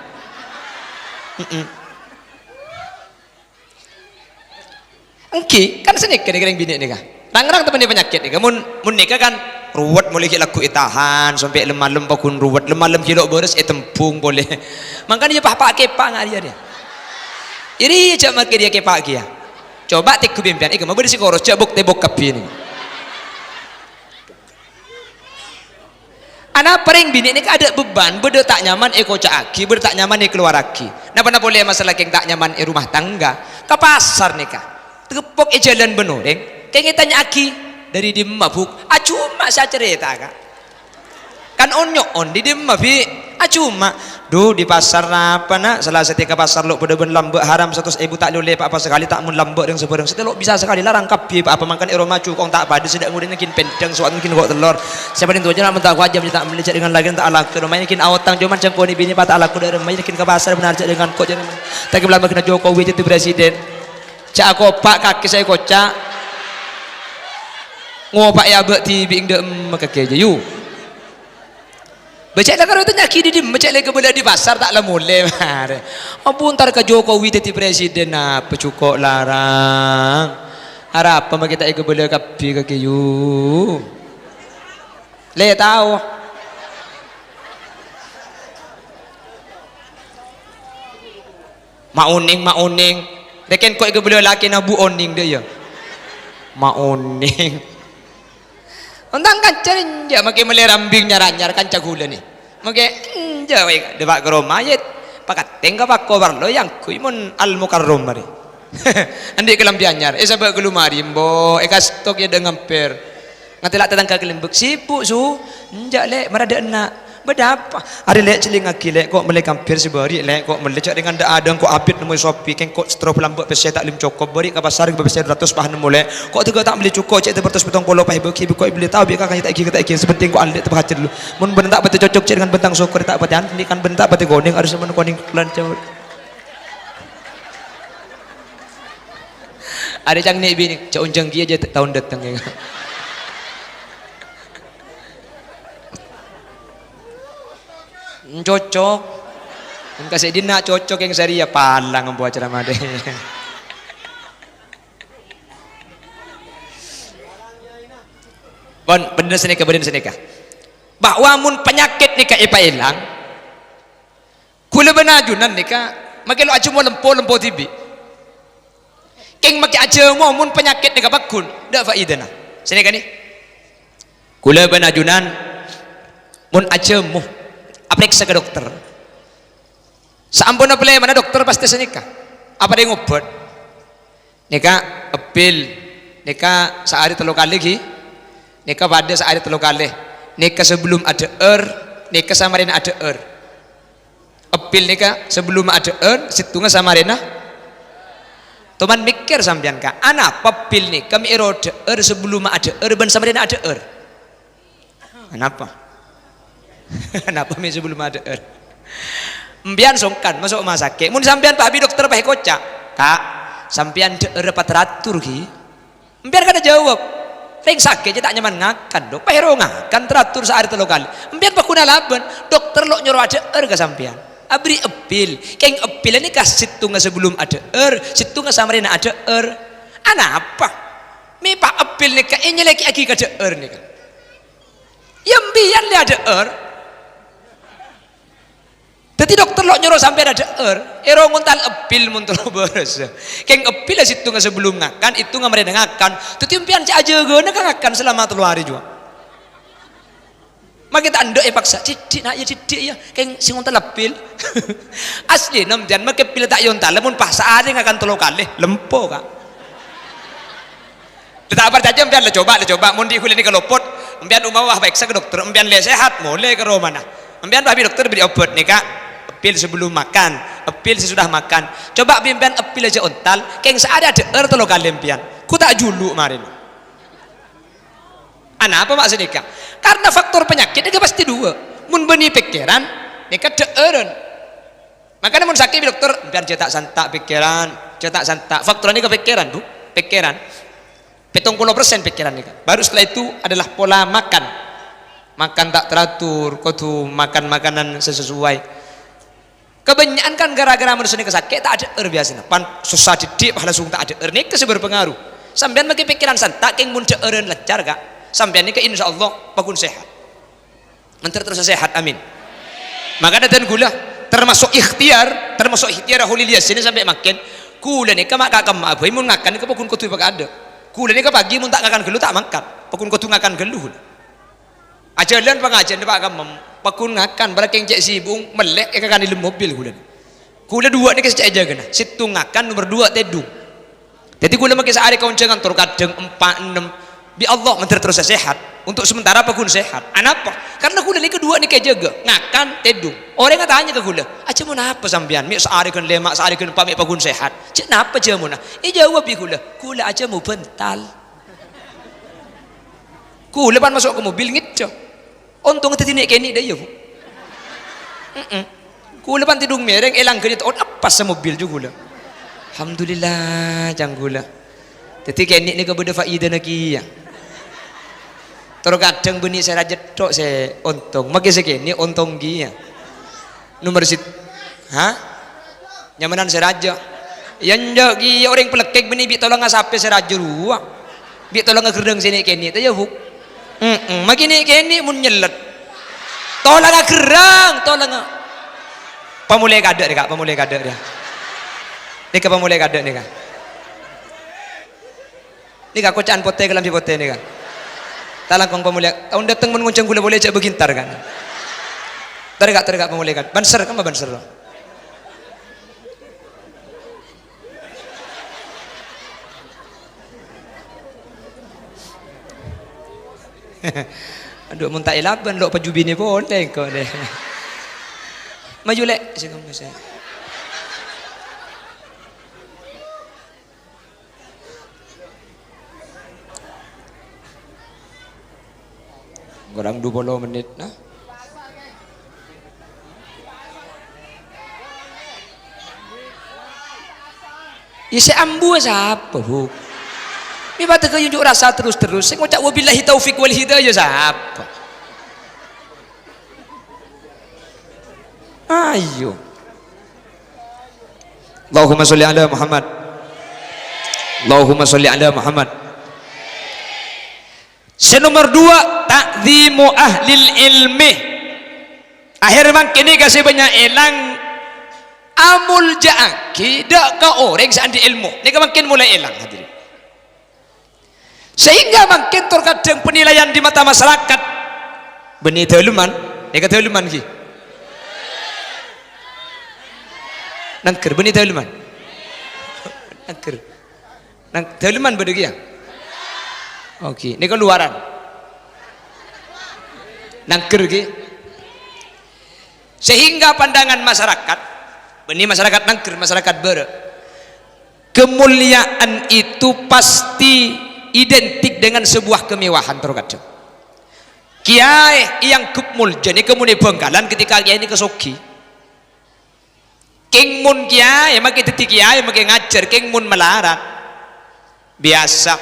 Mm-mm. Èngghi, kan sanèka nèka rèng binè' nèka. Rang-rang teppa'na penyakit nèka. Mon, mon nèka kan ruwet, molaè ghi' lagghu' ètahan, sampè' lem-malem paggun ruwet, lem-malem ghi' lo' bârâs ètembhung polè. Mangkana yâ pa'-, pa' kèpa' nga' rèya, rèya. Iri jhâ' makè rèya kèpa' kèya. Coba tèngghu bi' empèyan, èngghi ma' bâdâ sè koros, jhâ' bok-tèbok kabbhi nèka. Anapa rèng binè' nèka adâ' bebbhân, bâdâ ta' nyaman èkoca'aghi, bâdâ ta' nyaman èkalowarraghi. Napa-napa polè masalah kèng ta' nyaman è rumah tangga, ka pasar nèka. Teppok è jhâlân bân orèng, kèng ètanya'aghi, "Dâri dimma, Bu'?" Ajhumma sè acarèta, Ka'. Kan onyo'on, "Dâri dimma, Bi'?" Ajhumma, "Dhu, dâri pasar napa, Na'? Salasatèya ka pasar lo' padâ bân lambâ' haram satos èbu ta' lè-ollè pa-apa sakalè, ta' mon lambâ' rèng sabârâng. Satèya lo' bisa sakalè larang kabbhi, pa-apa mangkana è roma jhuko' ta' padâ, sè dâ' ngorèng ghin pèndhâng, sowat ghin gho' tellor. Sè palèng towa jhâ' na' menta wajib jhâ' ta' mellè jhâ' rèng lakèna ta' alako, roma ghin aotang, coma jhâ' ngko nè binè pa ta' alako dâ' remma, ghin ka pasar bân arjâ rèng ko' jhâ' remma. Ta' kèbâ lambâ' ghina jhuko' wi dhâddhi presiden. Jhâ' akopa' kakè sè èkoca'. Ngopa'è abâ' dhibi' dâ' emma kakè jâ, yu. Bâ cè' la karo tanya'aghi dâri dimma, cè' la kabâlâ dâri pasar ta' la molè marè. Ampon, entar ka Jokowi dhâddhi presiden, apa jhuko' larang? Arapa ma' ghi' ta' èkabâlâ kabbhi kakè, yu? Lè tao. Ma' onèng, ma' onèng. Rèken ko' èkabâlâ lakèna Bu' onèng dâ' iyâ. Ma' onèng. Ontang kanca enjâ' makè mellè rambing nyar-anyar kanca ghulâ nè. Makè enjâ' wae dâpa' ka roma yèt. Pakattèng ka pako parlo èangghuy mon Al-Mukarram marè. Andi' kalambhi anyar, èsabâ' ka lumari, embo', èkastok yâ dâ' ngampèr. Ngatèla' tatangghâ kalembek, "Sibuk, Su?" "Enjâ', Lè', mara dâ' enna'." "Bâdâ apa?" "Arè, Lè', cellèngngaghi, Lè', ko' mellè kampèr sè bâri', Lè', ko' mellè ca' rèng dâ' adâ' ko' abit nemmoy sopi, kèng ko' setro palambâ' pèssè ta' lèm cokop, bâri' ka pasar bâ pèssè dua ratus pahan nemmo, Lè', ko' tèghâ ta' mellè jhuko' cè' tèbârtos pèttong polo paèbâ ghi' bi' ko' èbellè tao bi' ka kanya ta' ghi' ka ta' ghi', sè pentèng ko' allè' tèbâ hajât lu. Mon bâ'na ta' patè cocok cè' rèng bântang sokor, ta' patè andhi' kan bâ'na ta' patè konèng, arè sè mon konèng lan cawet." Arè cang nè' binè, jhâ' onjhâng kèya jhâ' taon dâteng, yâ. Cocok. Engka sè dinna' cocok yang sariya palang empo' acara madè. Pon, bhendher sanèka, bhendher sanèka. Bahwa mon panyakèt nèka èpaèlang, Ghulâ bân ajunan nèka makè lo' ajhâmo lempo-lempo dhibi'. Kèng makè ajhâmo mon panyakèt nèka pagghun, dâ' faèdana. Sanèka nè. Ghulâ bân ajunan mon ajhâmo, aparèksa ka dokter. Saamponna palèmana dokter pastè sanèka. Aparèng obhât. Nèka eppil, nèka saarè tello kalè, ghi. Nèka padâ saarè tello kalè. Nèka sabellumma adhâ'âr, nèka samarèna adhâ'âr. Eppil nèka sabellumma adhâ'âr, sèttongnga samarèna. Toman mèkkèr sampèyan, Ka', anapa eppil nèka mè' èro adhâ'âr sabellumma adhâ'âr bân samarèna adhâ'âr? Anapa? Anapa mè' sabellumma adhâ'âr? Empèyan songkan maso' rumah sakè'. Mon sampèyan pas bi' dokter pas èkoca', "Ka', sampèyan dhâ'ârra pataratur, ghi." Empèyan kan ajâwâb, "Rèng sakè' jâ' ta' nyaman ngakan, Dok. Pas èro ngakan taratur saarè tello kalè." Empèyan pagghun alabân, dokter lo' nyoro adhâ'âr ka sampèyan. Aberri' eppil, kèng eppil nèka sèttongnga sabellum adhâ'âr, sèttongnga samarèna adhâ'âr. Anapa? Mè' pas eppil nèka ènyalèkè'aghi ka dhâ'âr nèka. Yâ, empèyan lè adhâ'âr. Dhâddhi dokter lo' nyoro sampèyan adhâ'âr, èro ngontal eppil mon tello bârâs. Kèng eppil la sèttongnga sabellum ngakan, èttongnga marèna ngakan. Dhâddhi empèyan cè' ajâgâna ka ngakan salama tello arè jhuwa. Makè ta' endâ' èpaksa, "Dhiddhi', Na', yâ, dhiddhi', yâ." Kèng sè ngontal eppil. Aslina empèyan makè eppil ta' èontal, mon pas saarè ngakan tello kalè, lempo, Ka'. La ta' parcajâ empèyan, la coba', la coba'. Mon dhi' ghulâ nèka lopot, empèyan ommawa pas parèksa ka dokter, empèyan lè sehat, molè ka romana. Empèyan pas bi' dokter bèrri' obhât nèka, eppil sebelum makan, eppil sesudah makan. Coba' bi' empèyan eppil jâ' ontal, kèng saarè adhâ'âr tello kalè empèyan. Ghu ta' jhulu' marèna. Anapa ma' sanèka? Karena faktor penyakit nèka pastè duwâ'. Mon bânnè pèkkèran, nèka dhâ'ârân. Mangkana mon sakè' bi' dokter, "Empèyan jâ' ta' santa' pèkkèran, jâ' ta' santa'." Faktorra nèka pèkkèran, Bu, pèkkèran. Pèttong polo persen pèkkèran nèka. Baru setelah itu adalah pola makan. Makan ta' teratur, kodhu makan makanan sè sesuai. Kabânnya'an kan gara-gara manossa nèka sakè' ta' adhâ'âr biyasana. Pan sossa dhiddhi' pas langsung ta' adhâ'âr, nèka sè berpengaruh. Sampèyan makè pèkkèran santa', kèng mon dhâ'ârân lancar, Ka'. Sampèyan nèka insyaallah pagghun sehat. Mandhâr terros sehat, amin. Maka dhân ghulâ, termasuk ikhtiar, termasuk ikhtiar Kholil Yasin sampè' mangkèn. Ghulâ nèka ma' ka kemma'a bhâi mon ngakan nèka pagghun kodhu èpakaadâ'. Ghulâ nèka pagi mon ta' ngakan ghâllu ta' mangkat, pagghun kodhu ngakan ghâllu ghulâ. Ajhâlân pangajhiyân, Pa', kemmem, pagghun ngakan, bârâ' kèng cè' sibuk, mellè èkakanè è dâlem mobil ghulâ. Ghulâ duwâ' nèka sè cè' ajâgâna, sèttong ngakan, nomer duwâ' tèdung. Dhâddhi ghulâ makè saarè kaonjhângan tor kadhâng empa', ennem. Bi' Allah mandhâr terros sehat. Untuk sementara pagghun sehat. Anapa? Karena ghulâ nèka duwâ' nèka èjâgâ. Ngakan, tèdung. Orèng atanya ka ghulâ, "Ajâ mon apa sampèyan? Mè' saarè ghân lèma', saarè ghân empa' mè' pagghun sehat. Jâ' napa jâmona?" Èjâwâb bi' ghulâ, "Ghulâ ajâ mon bântal." Ghulâ pan maso' ka mobil ngèdhâ. Ontong dhâddhi nè'-kènè' dâ' iyâ, Bu. Heeh. Ghulâ pan tèdung mèrèng, èlanggâni taon, eppas mobil jâ ghulâ. Alhamdulillah, ca'na ghulâ. Dhâddhi kènè' nèka bâdâ faidana kèya. Tor kadhâng bânnè sè rajâ tok sè ontong. Makè sè kènè' ontong kèya. Nomer sit-, ha? Nyamanan sè rajâ. Yâ enjâ' kèya orèng palekkèk bânnè bi' tolongnga sapè sè rajâ rowa. Bi' tolongnga ghârrâng sè nè'-kènè' ta' iyâ, Bu? Heeh, makè nè'-kènè' mon nyellèt. Tolongnga ghârrâng, tolongnga. Pamolè kaadâ' rè, Ka', pamolè kaadâ' rè. Nèka pamolè kaadâ' nèka. Nèka koca'an potè, kalambhi potè nèka. Ta' langkong pamolè. Taon dâteng mon ngonjhâng ghulâ polè jâ' bâghi entar, Ka'. Torè, Ka', torè, Ka', pamolè, Ka'. Banser, kamma banser. Adhu, mon ta' èlabân, lo' paju binè polè engko' deh. Maju, Lè'. Sèngko' masa. Korang dua puluh menit, nah. Iyâ, sè ambu sapa, Bu? Mè' padâ kèya unjuk rasa terus-terus. Sè ngoca' "Wabillahi taufik wal hidayah" sapa? Ayo. Allahumma sholli ala Muhammad. Allahumma sholli ala Muhammad. Sè nomer duwâ', ta'dhimu ahlil ilmi. Ahèr mangkèn nèka sè bânnya' èlang amolja'aghi dâ' ka orèng sè andi' èlmo. Nèka mangkèn molaè èlang, hadirin. Sehingga mangkèn tor kadhâng penilaian di mata masyarakat. Bânnè dâlemman, nèka dâlemman ghi. Nangghâr, bânnè dâlemman. Nangghâr. Nang dâlemman bâdâ ghi, yâ? Oke, nèka luaran. Nangghâr ghi. Sehingga pandangan masyarakat, bânnè masyarakat Nangghâr, masyarakat bârâ'. Kemuliaan itu pasti identik dengan sebuah kemewahan, tor kadhâng. Kèyaè èangghep molja nèka mon è Bhângkalan ketika kèyaè nèka soghi. Kèng mon kèyaè, makè dhâddhi kèyaè, makè ngajhâr, kèng mon malarat. Biyasa.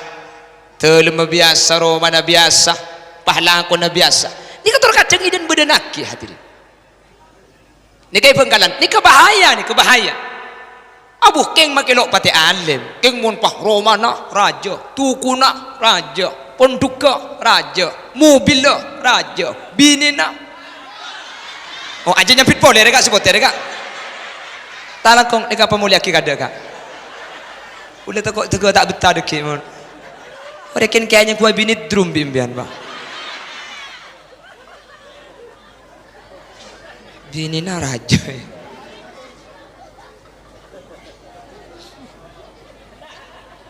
Dâlemma biyasa, romana biyasa, pahlakona biyasa. Nèka tor kadhâng èdhân bâdânnaghi, hadirin. Nèka è Bhângkalan, nèka bahaya, nèka bahaya. Abu, kèng makè lo' patè alim, kèng mon pas romana rajâ, tokona rajâ, pondhugghâ rajâ, mobilla rajâ, binèna. Oh, ajâ nyambit polè rè, Ka', sè potè rè, Ka'. Ta' langkong nèka pamolèyaghi kaadâ', Ka'. Ollè tako' tegghâ ta' bettah dhâggi' mon. Orèken kèyaè nyangghuwâ binè drum bi' empèyan, Pak. Binèna rajâ.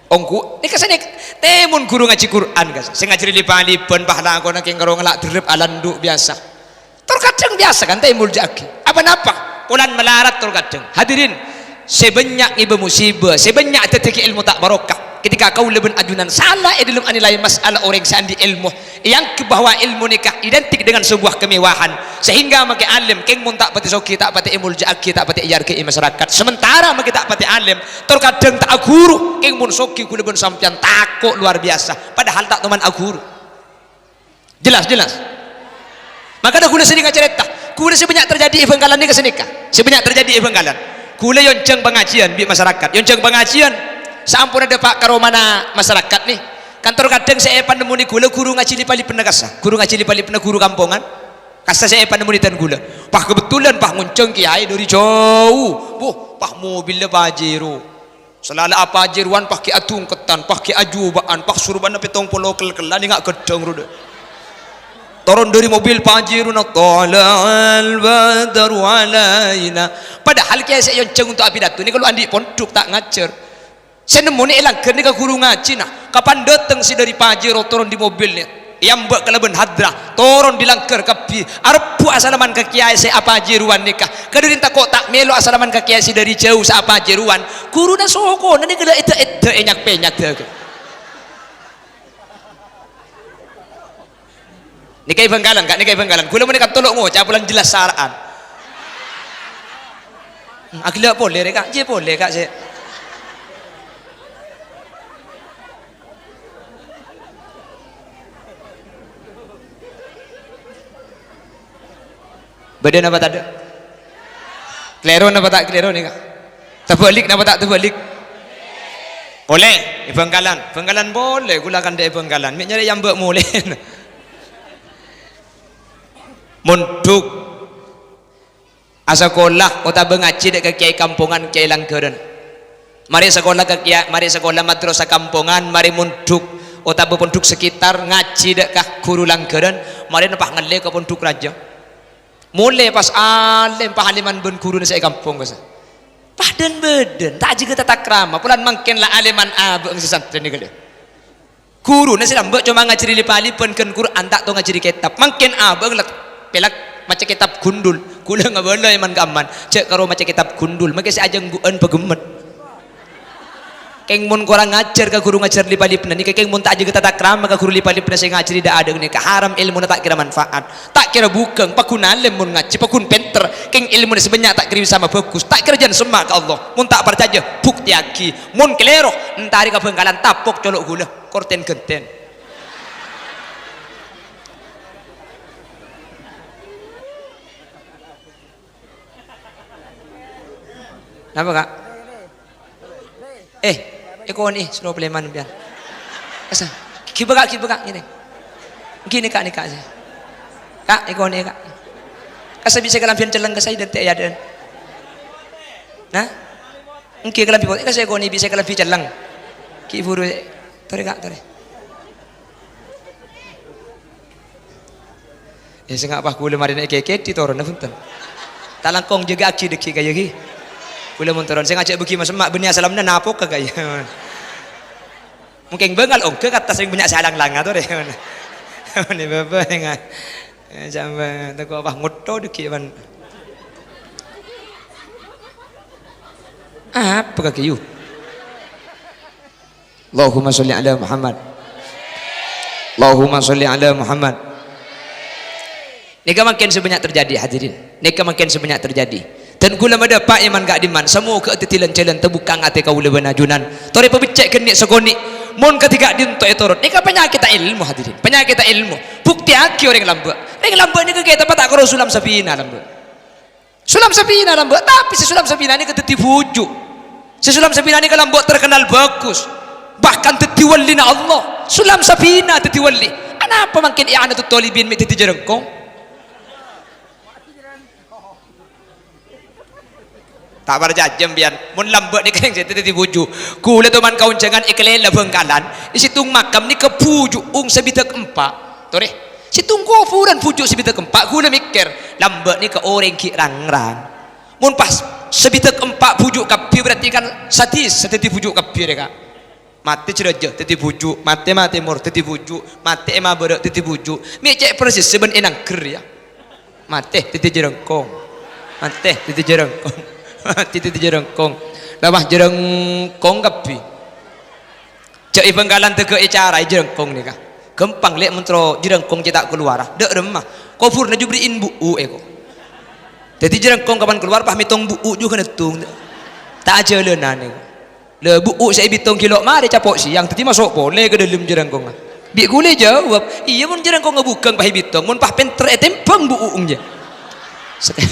Ongghu, nèka sanèka, tè mon ghuru ngajhi Qur'an, ka, sè ngajhâri lèp-alèbân, pahlakona kèng karo ngala' dherrep alandu' biyasa. Tor kadhâng biyasa kan, tè molja'aghi. Apa napa? Polana malarat tor kadhâng. Hadirin, sè bânnya' ngibâ musibâ, sè bânnya' dhâddhiyâghi èlmo ta' barokah. Ketika kaulâ bân ajunan sala è dâlem anilai mas'ala orèng sè andi' èlmo, èangghep bahwa èlmo nèka identik dengan sebuah kemewahan, sehingga makè alim kèng mon ta' patè soghi, ta' patè èmolja'aghi, ta' patè èarghâi masyarakat. Sementara makè ta' patè alim, tor kadhâng ta' aghuru, kèng mon soghi ghulâ bân sampèyan tako' luar biasa, padahal ta' toman aghuru. Jelas, jelas. Makana ghulâ serrèng acarèta, ghulâ sè bânnya' terjadi è Bhângkalan nèka sanèka, sè bânnya' terjadi è Bhângkalan. Ghulâ èyonjhâng pangajiyân bi' masyarakat, èyonjhâng pangajiyân, saamponna dâpa' ka romana masyarakat nè. Kan tor kadhâng sè èpanemmonè ghulâ ghuru ngajhi lèp-alèbânna kassa, ghuru ngajhi lèp-alèbânna ghuru kampongan. Kassa sè èpanemmonè dân ghulâ. Pas kebetulan pas ngonjhâng kèyaè dâri jhâu. Wuh, pas mobilla Pajero. Salala'a Pajerowan pas ghi' adhungketan, pas ghi' ajuba'an, pas sorbhâna pèttong polo kel-kellan, enga' ghâddhâng rowa. Toron dhâri mobil Pajero, "Thala'al badru 'alaina." Padahal kèyaè sè èonjhâng onto' apidato nèka lo' andi' pondhuk, ta' ngajhâr. Sè nemmona è langghâr nèka ghuru ngajhina. Kapan dâteng sè dhâri Pajero toron dhâri mobil nè, èambâ' kalabân hadrah, toron dhâri langghâr kabbhi, arebbhu' asalaman ka kèyaè sè apajèrowan nèka. Kadhâddhiyân tako' ta' mèlo asalaman ka kèyaè sè dhâri jhâu sè apajèrowan. Ghuruna sokona nèka la èdâ'-èdâ' ènyak-pènyak dâgâ. Nèka è Bhângkalan, Ka', nèka è Bhângkalan. Ghulâ mon è kanto lo' ngoca' polana jelas sara'an. Hmm, aghellâ' polè rè, Ka'. Jiyâ polè, Ka', sè. Bâdâ napa tadâ'? Kalèro napa ta' kalèro nèka? Tabâlik napa ta' tabâlik? Polè, è Bhângkalan. Bhângkalan polè, ghulâ kandhâ è Bhângkalan. Mè' nyarè èambâ' molè. Mondhuk. Asakola otabâ ngajhi dâ' ka kèyaè kampongan, kèyaè langghârân. Marè sakola ka kèya-, marè sakola madrasah kampongan, marè mondhuk otabâ pondhuk sekitar ngajhi dâ' ka ghuru langghârân, marèna pas ngallè ka pondhuk rajâ. Molè pas alèm, pas alèman bân ghuruna sè è kampong, kassa. Pas dhân-bâdhân, ta' ajâgâ tatakrama, polana mangkèn la alèman abâ'na sè santrèna ghâllu. Ghuruna sè lambâ' coma ngajhâri lip-alipan ghân Qur'an, ta' tao ngajhâri kètab. Mangkèn abâ' la pèlak maca kètab gundul. Ghulâ ngabâlâ è man-kamman, jhâ' karo maca kètab gundul, mangkè sè ajânggu'ân paghemmet. Kèng mon korang ajhâr ka ghuru ngajhâr lip-alipanna nèka, kèng mon ta' ajâgâ tatakrama ka ghuru lip-alipanna sè ngajhâri dâ'-adâ' nèka, haram èlmona ta' kèra manfaat, ta' kèra bhukeng, paggun alèm mon ngajhi, paggun pènter, kèng èlmona sè bânnya' ta' kèra bisa mabhâghus, ta' kèra jân semma' ka Allah. Mon ta' parcajâ, buktèyaghi. Mon kalèro, entarè ka Bhângkalan, tapok colo' ghulâ. Kortèn ghântèn. Napa, Ka'? Eh, èkonè'è, soro pleman sampèyan. Kassa, ghibâ, Ka', ghibâ, Ka', ngènè. Ghi nèka, nèka, sè. Ka', èkonè'è, Ka'. Kassa bisa kalambhiyân celleng, kassa, èdântè' è adâ'ân. Nah? Èngghi kalambhi potè, kassa èkonè'è bisa kalambhi celleng. Ghi' buru, torè, Ka', torè. Yâ, sènga' pas ghulâ marèna èkèkèdhi toronna, bhunten. Ta' langkong jâgâ'aghi dhâggi' kaya ghi. Ghulâ mon toron, sènga' jhâ' bâgi masemma', bânnè asalamna napoka kaya. Mungkin bângal ongghâ kata sèng bânnya' sè alang-langa torè. Nè bâbâ, sènga'. Eh, jhâ' bâ, tako' pas ngotto dhâggi' bân. Apa kaghi, yu? Allahumma sholli ala Muhammad. Allahumma sholli ala Muhammad. Nèka mangkèn sè bânnya' terjadi, hadirin. Nèka mangkèn sè bânnya' terjadi. Dan ghulâ madâpa' è man ka'dimman, samoghâ dhâddhi lan-jhâlân tabukka' atè kaulâ bân ajunan. Torè pabeccè' ghânnè' sakonè'. Mon kadhi ka'dinto ètorot. Nèka panyakèdhâ èlmo, hadirin. Panyakèdhâ èlmo. Buktèyaghi orèng lambâ'. Orèng lambâ' nèka kètabbhâ ta' karo sulam sapina lambâ'. Sulam sapina lambâ', tapè sè sulam sapina nèka dhâddhi bhuju'. Sè sulam sapina nèka lambâ' terkenal bagus, bahkan dhâddhi wallina Allah. Sulam sapina dhâddhi walli. Anapa mangkèn i'anatut thalibin mè' dhâddhi jhârângkong? Ta' parcajâ sampèyan, mon lambâ' nèka sè dhâddhi bhuju'. Ghulâ toman kaonjhângan èkalèla Bhângkalan, è sèttong makam nèka bhuju' ong sabidhâk empa'. Torè, sèttong kobhurân bhuju' sabidhâk empa', ghulâ mèkkèr, lambâ' nèka orèng ghi' rang-rang. Mon pas sabidhâk empa' bhuju' kabbhi, berarti kan sadhis sè dhâddhi bhuju' kabbhi rè, Ka'. Matè jâ rajâ dhâddhi bhuju', matè, matè mor dhâddhi bhuju', matè è mabârâ' dhâddhi bhuju'. Mè' cè' persis sè bân è nangghâr, yâ. Matè dhâddhi jhârângkong. Matè dhâddhi jhârângkong. Matè dhâddhi jhârângkong. Lah, wah, jhârângkong kabbhi. Jhâ' è Bhângkalan dâgâ'è caraè jhârângkong nèka. Ghâmpang, lè', mon terro jhârângkong cè' ta' kalowarra. Dâ' remma. Kobhurna jubri'in bu'u' èko. Dhâddhi jhârângkong kapan kalowar, pas mètong bu'u' jhughân ètong. Ta' ajhâlânan èko. Lha, bu'u' sè èbitong ghi' lo' marè capo' sèyang, dhâddhi maso' polè ka dâlem jhârângkongnga. Bi' ghulâ èjâwâb, "Iyâ, mon jhârângkongnga bhughâng pas èbitong, mon pas pènter ètèmbhâng bu'u' ongghu." Sake-,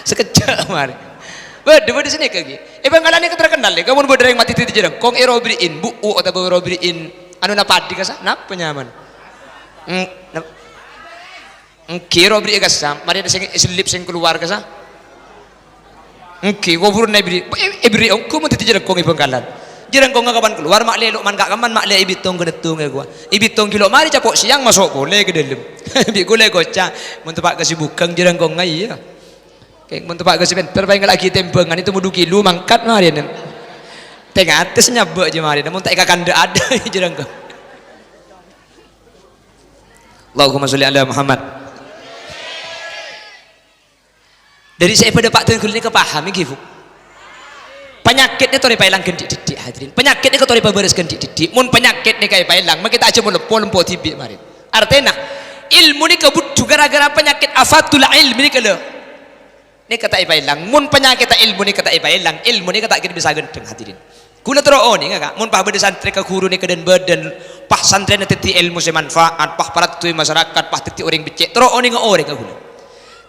sakejjhâ' marè. Bâdâ, bâdâ sanèka ghi. È Bhângkalan nèka terkenal, nèka mon bâdâ rèng matè dhâddhi jhârângkong, èrobri'in bu'u' otabâ èrobri'in anona padhi kassa', napa nyamana? Hmm, nap-, Èngghi, èrobri'i kassa', marè sè èsellip sè kalowar kassa'. Èngghi, kobhurna èbri', è-, èbri' ongghu mon dhâddhi jhârângkong è Bhângkalan. Jârângkongnga kapan kalowar, ma' lè lo' man ka' kamman, ma' lè èbitong ka nèttongnga kowa. Èbitong ghi' lo' marè capo' sèyang maso' polè ka dâlem. Bi' kaulâ èkoca', mon teppa' kasibughân jârângkongnga, iyâ. Kèng mon teppa' ka sè pènter, paèng laghi tèmbhângan, ètemmo du kilo mangkat marèna. Tè-ngatè sè nyabâ' jâ marèna, mon ta' èkakandhâ' adâ' jârângkong. Allahumma sholli ala Muhammad. Dhâri sè èpadâ' pa' dhân ghulâ nèka paham, ènggi, Bu? Panyakèt nèka torè paèlang ghândhi'-dhiddhi', hadirin. Panyakèt nèka torè pabârâs ghândhi'-dhiddhi'. Mon panyakèt nèka èpaèlang, makè ta' ajâ molempo-lempo dhibi' marèna. Artèna, ilmu nèka budhu ghârâ-ghârâ panyakèt afatul ilm nèka, lho. Nèka ta' èpaèlang. Mon panyakètta ilmu nèka ta' èpaèlang, ilmu nèka ta' kèra bisa ghânteng, hadirin. Kaulâ terro onènga, Ka', mon pas bâdâ santrè ka ghuru nèka dân-bâdân, pas santrèna dhâddhi ilmu sè manfaat, pas paraddhuwi masyarakat, pas dhâddhi orèng beccè', terro onènga orèng ka kaulâ.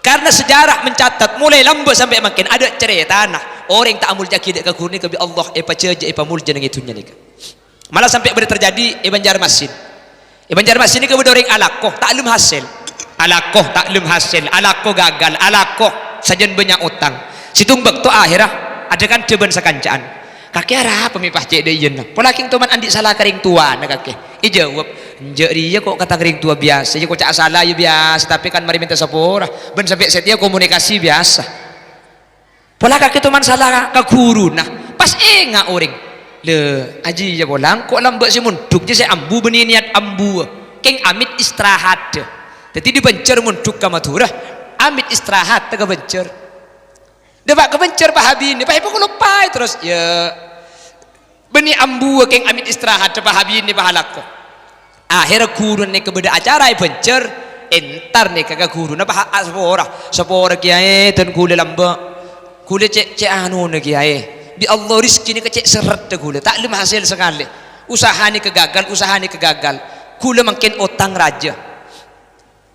Karena sejarah mencatat, molaè lambâ' sampè' mangkèn adâ' carètana orèng ta' amoljâ'aghi dâ' ka ghuru nèka bi' Allah èpajhâjâ, èpamolja neng è dhunnya nèka. Malah sampè' bâdâ terjadi è Banjarmasin. È Banjarmasin nèka bâdâ orèng alako, ta' lem hasèl. Alako, ta' lem hasèl, alako gagal, alako sajân bânnya' otang. Sèttong bâkto ahèrra adâ kandhâ bân sakanca'an. "Kakè arapa mè' pas cè' dâ' iyâna?" Pola kèng toman andi' sala ka rèng towana kakè. Èjâwâb, "Enjâ' rèya ko' ka tang rèng towa biyasa, iyâ ko' ca' sala iyâ biyasa, tapè kan marè mènta sapora, bân sampè' satèya komunikasi biyasa." Pola kakè toman sala ka ghuruna, pas enga' orèng. "Lè, ajiyâ pola engko' lambâ' sè mondhuk jâ sè ambu bânnè niyat ambuwâ, kèng amit istirahat." Dhâddhi dâri Banjar mondhuk ka Madhurâ, amit istirahat ka Banjar. Dâpa' ka Banjar pas abinè, pas èpakoloppaè terros, "Yâ, bânnè ambuwâ kèng amit istirahat, pas abinè pas alako." Ahèrra ghuruna nèka bâdâ acara è Banjar, entar nèka ka ghuruna pas a-, sapora. "Sapora, Kèyaè, dân kaulâ lambâ'. Kaulâ cè', cè' anona, Kèyaè. Bi' Allah rejhekkè nèka cè' serreddhâ kaulâ, ta' lem hasèl sakalè. Usaha nèka gagal, usaha nèka gagal. Kaulâ mangkèn otang rajâ."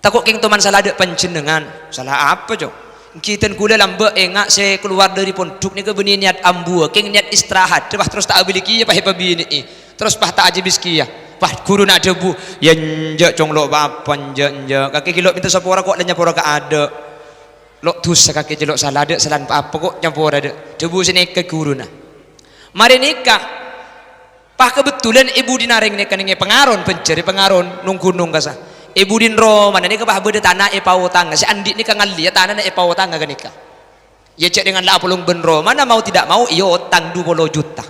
"Tako' kèng toman sala dâ' panjhennengngan." "Sala apa, Co'?" "Ènggi dân kaulâ lambâ' enga' sè kalowar dâri pondhuk nèka bânnè niyat ambuwâ, kèng niyat istirahat, pas terros ta' abâli kèya pas èpabinè'è, terros pas ta' ajâbis kèya." Pas ghuruna adhâbu, "Yâ enjâ', Cong, lo' pa-apa, enjâ', enjâ'. Kakè ghi' lo' mènta sapora ko' la nyapora kaadâ'. Lo' dhusa kakè jâ lo' sala dâ', salan pa-apa ko' nyapora dâ'." Dhâbu sè nèka ghuruna. Marè nèka, pas kabhendherrân è budina rèng nèka nèng è Pangaron, Banjar è Pangaron, nong ghunong kasa. È budina romana nèka pas bâdâ tana èpaotanga, sè andi' nèka ngallèya tanana èpaotanga ghânèka. Yâ, cè' dengan la apolong bân romana, mau tidak mau, iyâ otang du polo juta.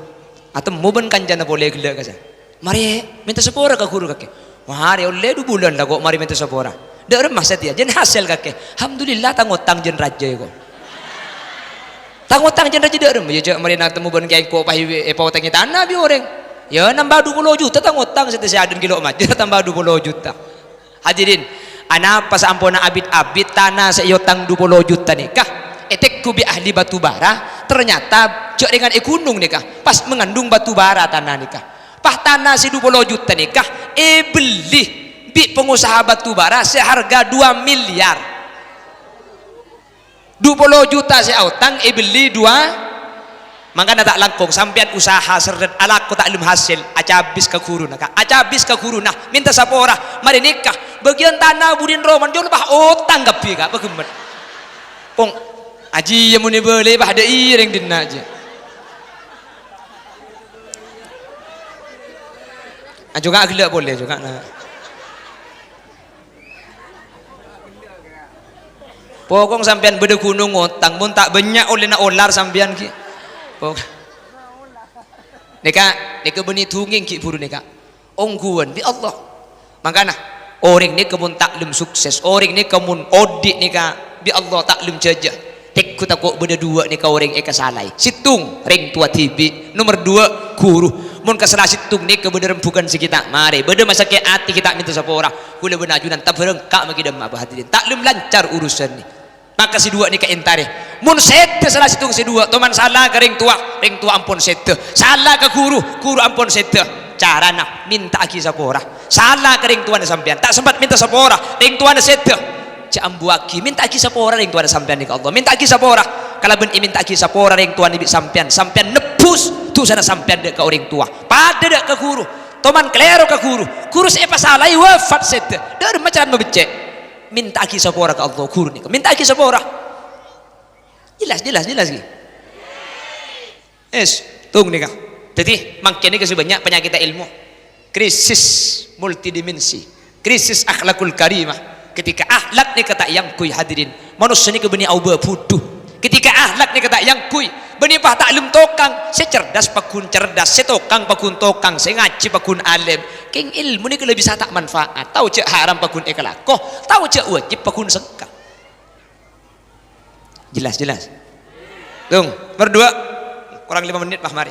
Atemmo bân kancana polè ghellâ' kasa. "Marè mènta sapora ka ghuru kakè." "Marè ollè du bulân la ko' marè mènta sapora." "Dâ' remma satèya?" "Jân hasèl kakè." "Alhamdulillah, tang otang jân rajâ ko'." "Tang otang jân rajâ dâ' remma?" "Yâ, jâ' marèna temmo bân kèyaè ko' pas è-, èpaotangè tana bi' orèng. Yâ, nambâ du polo juta tang otang, sè tè sè adân ghi' lo' majâr tambâ du polo juta." Hadirin, anapa saamponna abit-abit tana sè èotang du polo juta nèka ètegghu bi' ahli batu bara, ternyata jâ' rèngan è ghunong nèka pas mengandung batu bara tana nèka. Pas tana sè du polo juta nèka èbelli bi' pangosaha batu bara sè harga dua miliar. Du polo juta sè aotang èbelli dua. Mangkana ta' langkong, sampèyan usaha serret alako ta' lem hasèl, acabis ka ghuruna, Ka'. Acabis ka ghuruna, mènta sapora. Marè nèka, bâgiyân tana budina romana jâ' pas otang kabbhi, Ka', paghemmet. Kong, ajiyâ mon èbâlâi pas dâ' iyâ rèng dinna' jiyâ. Ajuga ghellâ' polè, ajuga, na. Pokok sampèyan bâdâ ghunong otang, mon ta' bânnya' ollèna olar sampèyan ghi. Pok-, nèka, nèka bânnè dhungèng ghi' bhuru nèka. Ongghuwân bi' Allah. Mangkana, orèng nèka mon ta' lem sukses, orèng nèka mon odi' nèka bi' Allah ta' lem jâjâ. Tegghu tako' bâdâ duwâ' nèka orèng èkasalaè. Sèttong, rèng towa dhibi'. Nomer duwâ', ghuru. Mon ka sala sèttong nèka bâdâ rembughân sè ghi' ta' marè, bâdâ masakè' atè ghi' ta' mènta sapora, kaulâ bân ajunan tabârângka' maghi dâmma, Bapak hadirin. Ta' lem lancar urusanna. Maka sè duwâ' nèka èntarè. Mon sèdhâ sala sèttong sè duwâ', toman sala ka rèng towa, rèng towa ampon sèdhâ. Sala ka ghuru, ghuru ampon sèdhâ. Carana, mènta'aghi sapora. Sala ka rèng towana sampèyan, ta' sempat mènta sapora, rèng towana sèdhâ. Jhâ' ambuwâghi, mènta'aghi sapora rèng towana sampèyan nèka Allah. Mènta'aghi sapora. Kalabân èmènta'aghi sapora rèng towana bi' sampèyan, sampèyan nebbhus dhusana sampèyan dâ' ka orèng towa. Padâ dâ' ka ghuru. Toman kalèro ka ghuru. Ghuru sè èpasalaè wafat sèdhâ. Dâ' remma carana mabeccè'. Mènta'aghi sapora ka Allah, ghuru nèka. Mènta'aghi sapora. Jelas, jelas, jelas, ghi? Es, tung nèka. Dhâddhi, mangkèn nèka sè bânnya' panyakèddhâ èlmo. Krisis multidimensi. Krisis akhlakul karimah. Ketika akhlak nèka ta' èangghuy, hadirin, manossa nèka bânnè aobâ budhu. Ketika akhlak nèka ta' èangghuy, bânnè pas ta' lem tokang. Sè cerdas pagghun cerdas, sè tokang pagghun tokang, sè ngajhi pagghun alim. Kèng èlmo nèka la bisa ta' manfaat. Tao jhâ' haram pagghun èkalako, tao jhâ' wajib pagghun sengka. Jelas, jelas. Tung, nomor dua. Kurang lima menit, Pak, mari.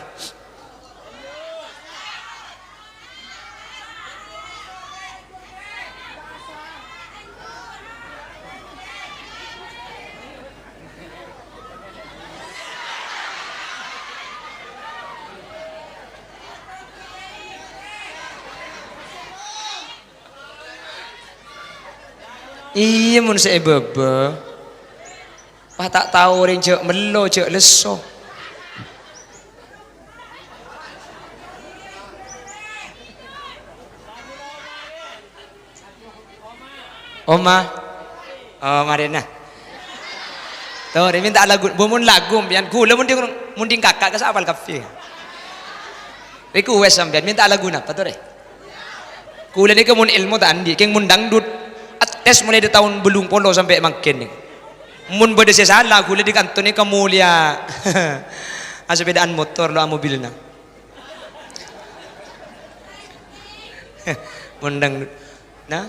Iyâ, mon sè è bâbâ. Pas ta' tao orèng jhâ' mello, jhâ' lesso. Oma. Oh, marèna. Torè, mènta lagu. Bu, mon lagu sampèyan, ghulâ mon dhing, mon dhing kaka' ka sè apal kabbhi. Request sampèyan, mènta lagu napa, torè? Ghulâ nèka mon èlmo ta' andi', kèng mon dangdut, ates molaè dâri taon bâllung polo sampè' mangkèn nèka. Mon bâdâ sè sala, ghulâ di kanto nèka molèya asepèdaan motor, lo' amobilna. Mon dangdut. Nah.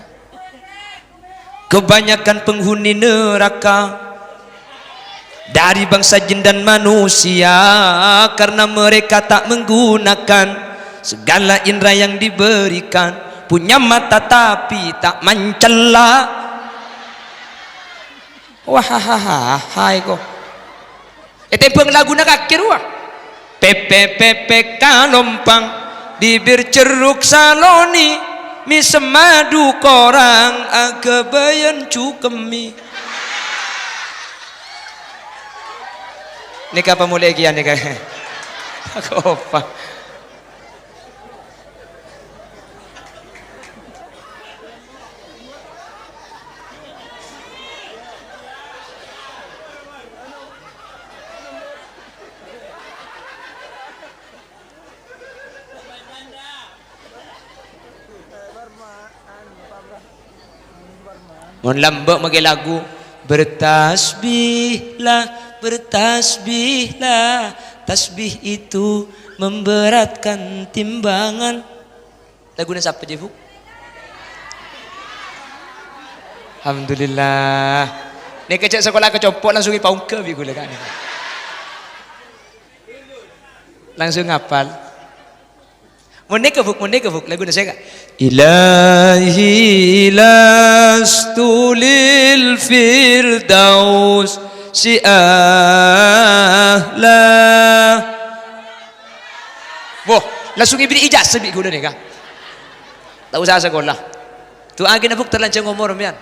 Kebanyakan penghuni neraka dari bangsa jin dan manusia, karena mereka tak menggunakan segala indera yang diberikan, punya mata tapi tak mencela. Wah, ha, ha, ha, ha, iko. Ètèmbhâng laguna kakè rowa. Pèpè, pèpè kalompang, bibir cerruk saloni, mèsem madu korang, aghâbâyân cukemmi. Nèka apa molè kèya nèka? Apa? Mon lambâ' makè lagu, "Bertasbihlah, bertasbihlah, tasbih itu memberatkan timbangan." Laguna sapa, jiyâ, Bu? Alhamdulillah. Nèka jhâ' sakola ka compo' langsung èpaongghâ bi' ghulâ, kan? Langsung ngapal. Mon nèka, Bu, mon nèka, Bu, laguna sè ka. Ilahi lastu lil firdaus si ahla. Wah, langsung èbèrri' ijazah bi' ghulâ nèka. Ta' osa sakola. Du'aaghi, Bu, ta' lanjhâng omor, sampèyan.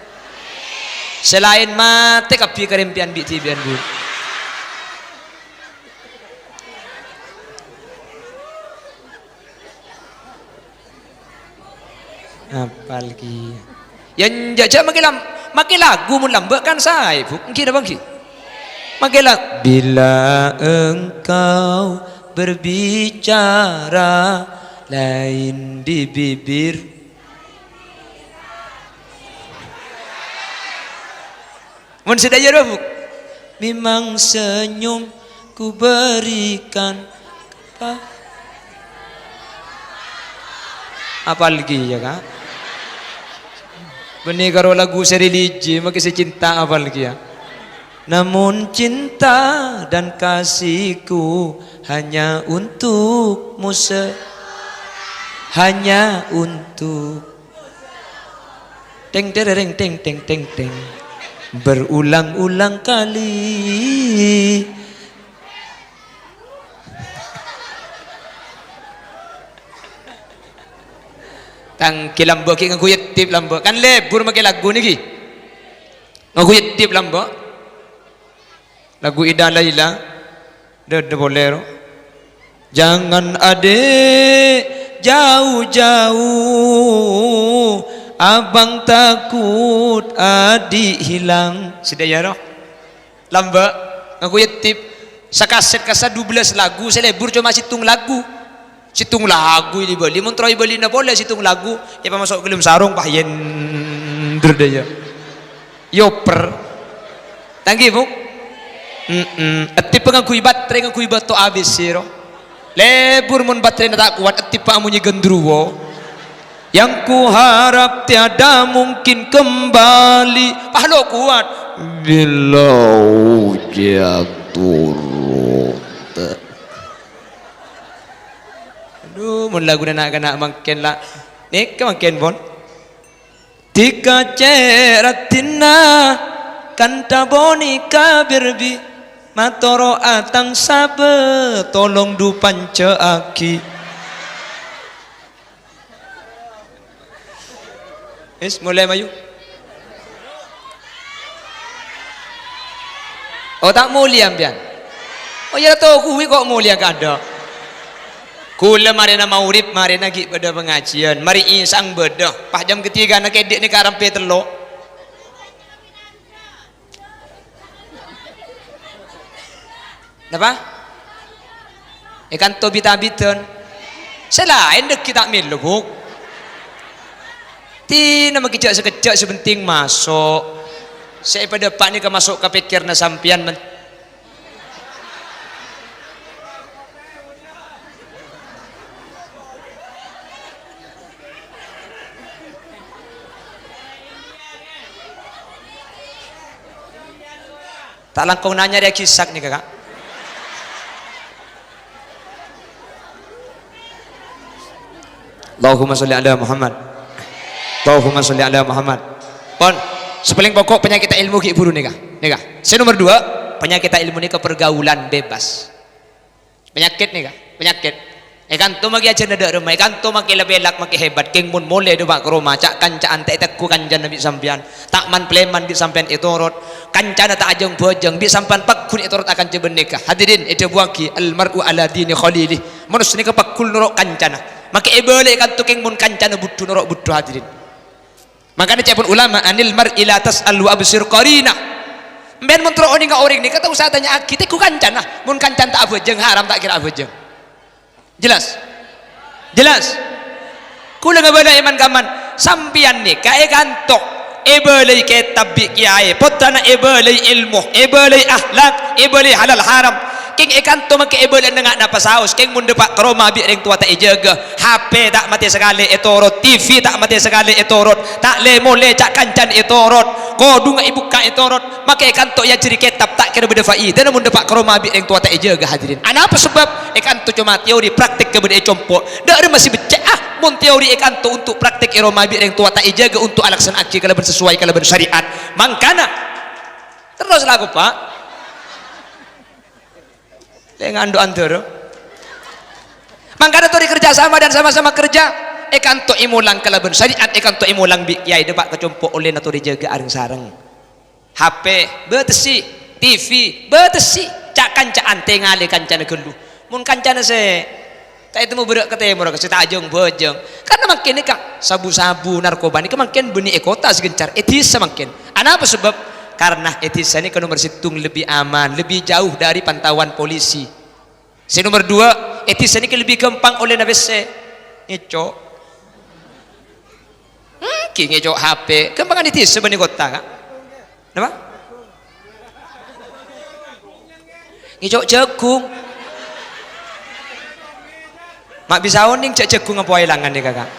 Sè laèn matè kabbhi karèmpèyan bi'-dhibi'ân, Bu. Apal kèya. Yâ, enjâ', jhâ' makè lam-, makè lagu mon lambâ' kan saè, Bu. Èngghi napa èngghi? Makè la-, bila engkau berbicara lain di bibir. Mon sè dhâjâ rowa, Bu. Memang senyum ku berikan. Apa? Apal kèya, Ka'? Bânnè karo lagu sè religi, makè sè cinta apal kèya. Namun cinta dan kasihku hanya untukmu se-, hanya untuk Teng tereng teng teng teng teng. Berulang-ulang kali. Tang kè lambâ' ghi' ngangghuy tip lambâ'. Kan lebur makè lagu nèka. Ngangghuy tip lambâ'. Lagu Ida Laila, dâ-, dâ polè ro. Jangan adik jauh-jauh, abang takut adik hilang. Sè dhâjâ ro. Lambâ', ngangghuy tip. Sakaset kassa' dua belas lagu, sè lebur coma sèttong lagu. Sèttong lagu èbâli, mon terro èbâlina polè sèttong lagu, èpamaso' ka dâlem sarong, pas yender dâ' iyâ. Yoper. Tangghi, Bu? Mm-mm. Ètèppa ngangghuy baterè, ngangghuy bâto abis sèro. Lebur mon baterèna ta' kowat, ètèppa amonyè gendruwo. Yang kuharap tiada mungkin kembali. Pas lo' kowat. Bila hujan turun. Adhu, mon laguna na'-kana' mangkèn la. Nèka mangkèn, pon. Dikacè' raddhinna kantha bonè ka berbi, matoro'a tang sabâ, tolong du panca'aghi. Wis, molè mayu. Oh, ta' molèya sampèyan? Oh, iyâ, to kuwi kok molèya kadâ'. Kaulâ marèna maghrib, marèna ghi' bâdâ pangajiân. Marè isya' bâdâ. Pas jam katigana kèdhi' nèka arèmpè tello'. Napa? È kanto bit-abiddhân. Sè laèn dhâggi' ta' mèlo, Bu. Dina maghi jhâ' sakejjhâ', sè pentèng maso'. Sè èpadâpa' nèka maso' ka pèkkèranna sampèyan men-, Ta' langkong nanya rèya ghisak nèka, Ka'. Allahumma sholli ala Muhammad. Allahumma sholli ala Muhammad. Pon, sè palèng pokok panyakèt èlmo ghi' buru nèka. Nèka. Sè nomer dua, panyakèt èlmo nèka pergaulan bebas. Panyakèt nèka, panyakèt. È kanto makè ajhârna dâ' remma, è kanto makè la pèlak, makè hebat. Kèng mon molè dâpa' ka roma, ca'-kanca'an ta' ètegghu kancana bi' sampèyan. Ta' man-palèman bi' sampèyan ètorot. Kancana ta' ajhâng-bâjhâng, bi' sampèyan pagghun ètorot akanca bân nèka. Hadirin, èdhâbuwaghi, "Al mar'u ala dini khalilih." Manossa nèka pagghun noro' kancana. Makè èbâlâi è kanto kèng mon kancana budhu noro' budhu, hadirin. Mangkana ca'èpon ulama, "Anil mar'i la tas'al wa absir qarina." Sampèyan mon terro onènga orèng nèka, ta' osa tanya'aghi, tegghu kancana. Mon kancana ta' abhâjhâng, haram ta' kèra abhâjhâng. Jelas? Jelas? Kaulâ ngabâlâi man-kamman, sampèyan nèka è kanto èbâlâi kètab bi' kèyaè, pottrana èbâlâi èlmo, èbâlâi akhlak, èbâlâi halal haram. Kèng è kanto makè èbâlâi nènga' napa saos, kèng mon dâpa' ka roma bi' rèng towa ta' èjâgâ. H P ta' matè sakalè ètorot, T V ta' matè sakalè ètorot, ta' lè-molè ca'-kancana ètorot, kodhungnga èbukka' ètorot, makè è kanto èajhâri kètab ta' kèra bâdâ faidana mon dâpa' ka roma bi' rèng towa ta' èjâgâ, hadirin. Anapa sabâb? È kanto coma teori, praktek kabâdâ'â compo'. Dâ' remma sè beccè'a, mon teori è kanto untuk praktek è roma bi' rèng towa ta' èjâgâ untuk alaksana'aghi kalabân sesuai kalabân syariat. Mangkana, terros lako, Pak. Lè' ngandu'an dârâ. Mangkana torè kerja sama dan sama-sama kerja. È kanto èmolang kalabân syariat, è kanto èmolang bi' kèyaè dâpa' ka compo' ollèna torè jâgâ areng-sareng. H P, bâtessè. T V, bâtessè. Ca'-kanca'an tèngalè kancana ghâllu. Mon kancana sè ta' ètemmo bârâ' ka tèmorra, sè ta' ajhâng-bâjhâng. Karna mangkèn nèka, sabu-sabu, narkoba nèka mangkèn bânnè è kottha sè ghâncar, è dhisa mangkèn. Anapa sabâb? Karna è dhisa nèka nomer sèttong lebbi aman, lebbi jauh dari pantauan polisi. Sè nomer dua, è dhisa nèka lebbi ghâmpang ollèna pèssè. Ngèco'. Hmm, ghi ngèco' H P. Ghâmpangan è dhisa bânnè kottha, Ka'. Napa? Ngèco' jhâghung. Ma' bisa onèng jhâ' jhâghung apa èlangan nèka, Ka'.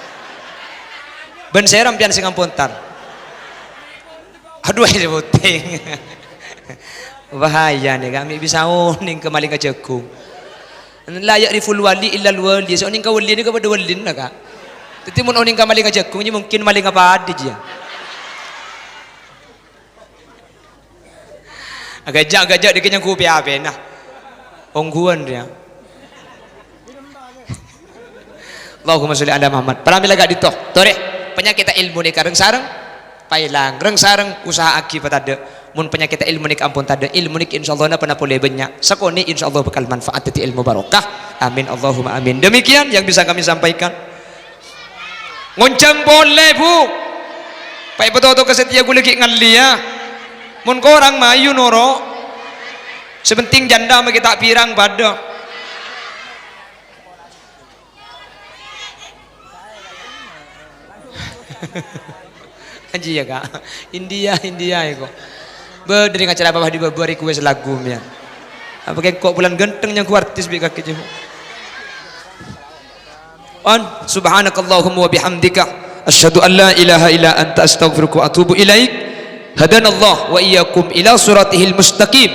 Bân sèra sampèyan sè ngampon entar. Adhu, asebutin. Bahaya nèka, ma' bisa onèng ka malèngnga jhâghung. La ya'riful wali illal wali. Sè onèng ka wali nèka padâ walina, Ka'. Dhâddhi mon onèng ka malèngnga jhâghung, ya mungkin malèngnga padâ, jiyâ. Agajâ'-agajâ' dhika nyangghupè apèna. Ongghuwân rèya. Allahumma sholli ala Muhammad. Pramila ka'dinto. Torè, panyakètta èlmo nèka rèng-sarèng paèlang, rèng-sarèng usaha'aghi patadâ'. Mon panyakètta èlmo nèka ampon tadâ', èlmo nèka insyaallah napa-napa polè bânnya'. Sakonè' insyaallah bhâkal manfaat dhâddhi èlmo barokah. Amin, Allahumma amin. Demikian yang bisa kami sampaikan. Ngonjhâng polè, Bu. Pa' èpatotoghi satèya ghulâ ghi' ngallèya. Mon korang mayu noro'. Sè pentèng jhândhâ makè ta' pirang padâ. Anji ya, Kak. India, India ya kok. Bâdâ rèng acara apa di bâbâ request lagu mèyan. Apa kèng kok bulan ganteng nyanggu artis bi' kakè jiyâ. On, subhanakallahumma wa bihamdika, asyhadu an la ilaha illa anta, astaghfiruka wa atubu ilaik. Hadanallah wa iyyakum ila siratihil mustaqim.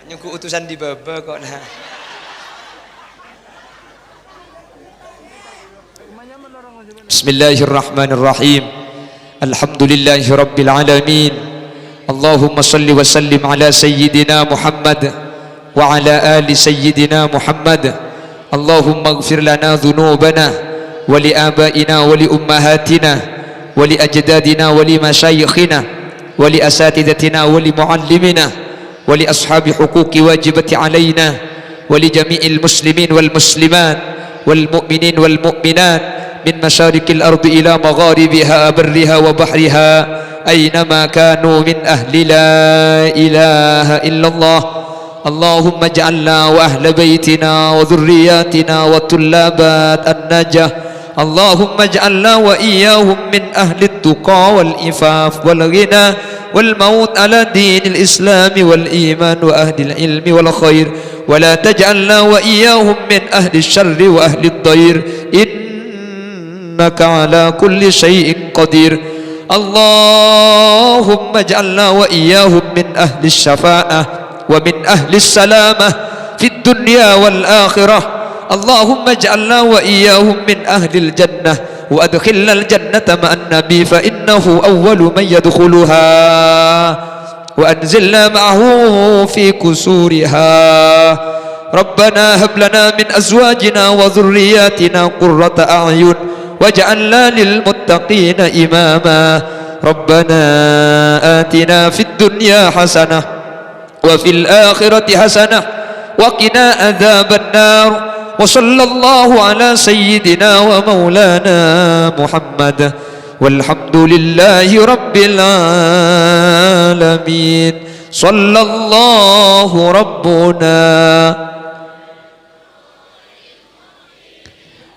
Nyanggu utusan di bâbâ kok, nah. Bismillahirrahmanirrahim. Alhamdulillahirabbil alamin. Allahumma shalli wa sallim ala sayyidina Muhammad wa ala ali sayyidina Muhammad. Allahumma ighfir lana dzunubana wa li abaina wa li ummahatina wa li ajdadina wa li masyayikhina wa li asatidatina wa li muallimina wa li ashabi huquqi wajibati alaina wa li jami'il muslimin wal muslimat wal mu'minin wal mu'minat min masyariqil ardi ila magharibiha barriha wa bahriha ainama kanu min ahli la ilaha illallah. Allahumma ij'alna wa ahla baitina wa dzurriyyatina wa tullabat an-najah. Allahumma ij'alna wa iyyahum min ahli tuqa wal ifaf wal ghina wal maut ala dinil islami wal iman wa ahlil ilmi wal khair. Wa la taj'alna wa iyyahum min ahli syarri wa ahli dhair. Innaka ala kulli syai'in qadir. Allahumma ij'alna wa iyyahum min ahli syafa'ah wa min ahli salamah fid dunya wal akhirah. Allahumma ij'alna wa iyyahum min ahlil jannah wa adkhilnal jannata ma'an nabi fa innahu awwalu man yadkhuluha. وأنزلنا معه في قصورها. ربنا هب لنا من أزواجنا وذرياتنا قرة أعين واجعلنا للمتقين إماما. ربنا آتنا في الدنيا حسنة وفي الآخرة حسنة وقنا عذاب النار. وصلى الله على سيدنا ومولانا محمد والحمد لله رب العالمين. صلى الله ربنا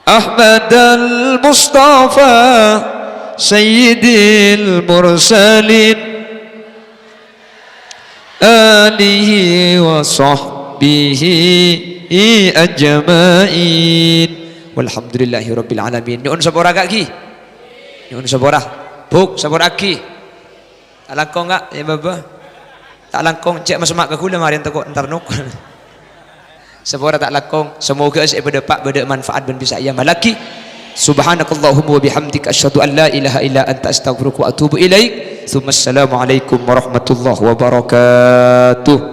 أحمد المصطفى سيد المرسلين آله وصحبه أجمعين. والحمد لله رب العالمين. Nyo'on sapora, Kak, ghi. Nyo'on sapora. Buk, sapora'aghi. Ta' langkong, Kak, ya, Baba. Ta' langkong, cè' masemma' ka ghulâ marèn tako' entar nok. Sapora ta' langkong, samoghâ sè èpadâpa' bâdâ manfaat bân bisa èamallaghi. Subhanakallahumma wa bihamdika, asyhadu an la ilaha illa anta, astaghfiruka wa atubu ilaik. Tsumma assalamu alaikum warahmatullahi wabarakatuh.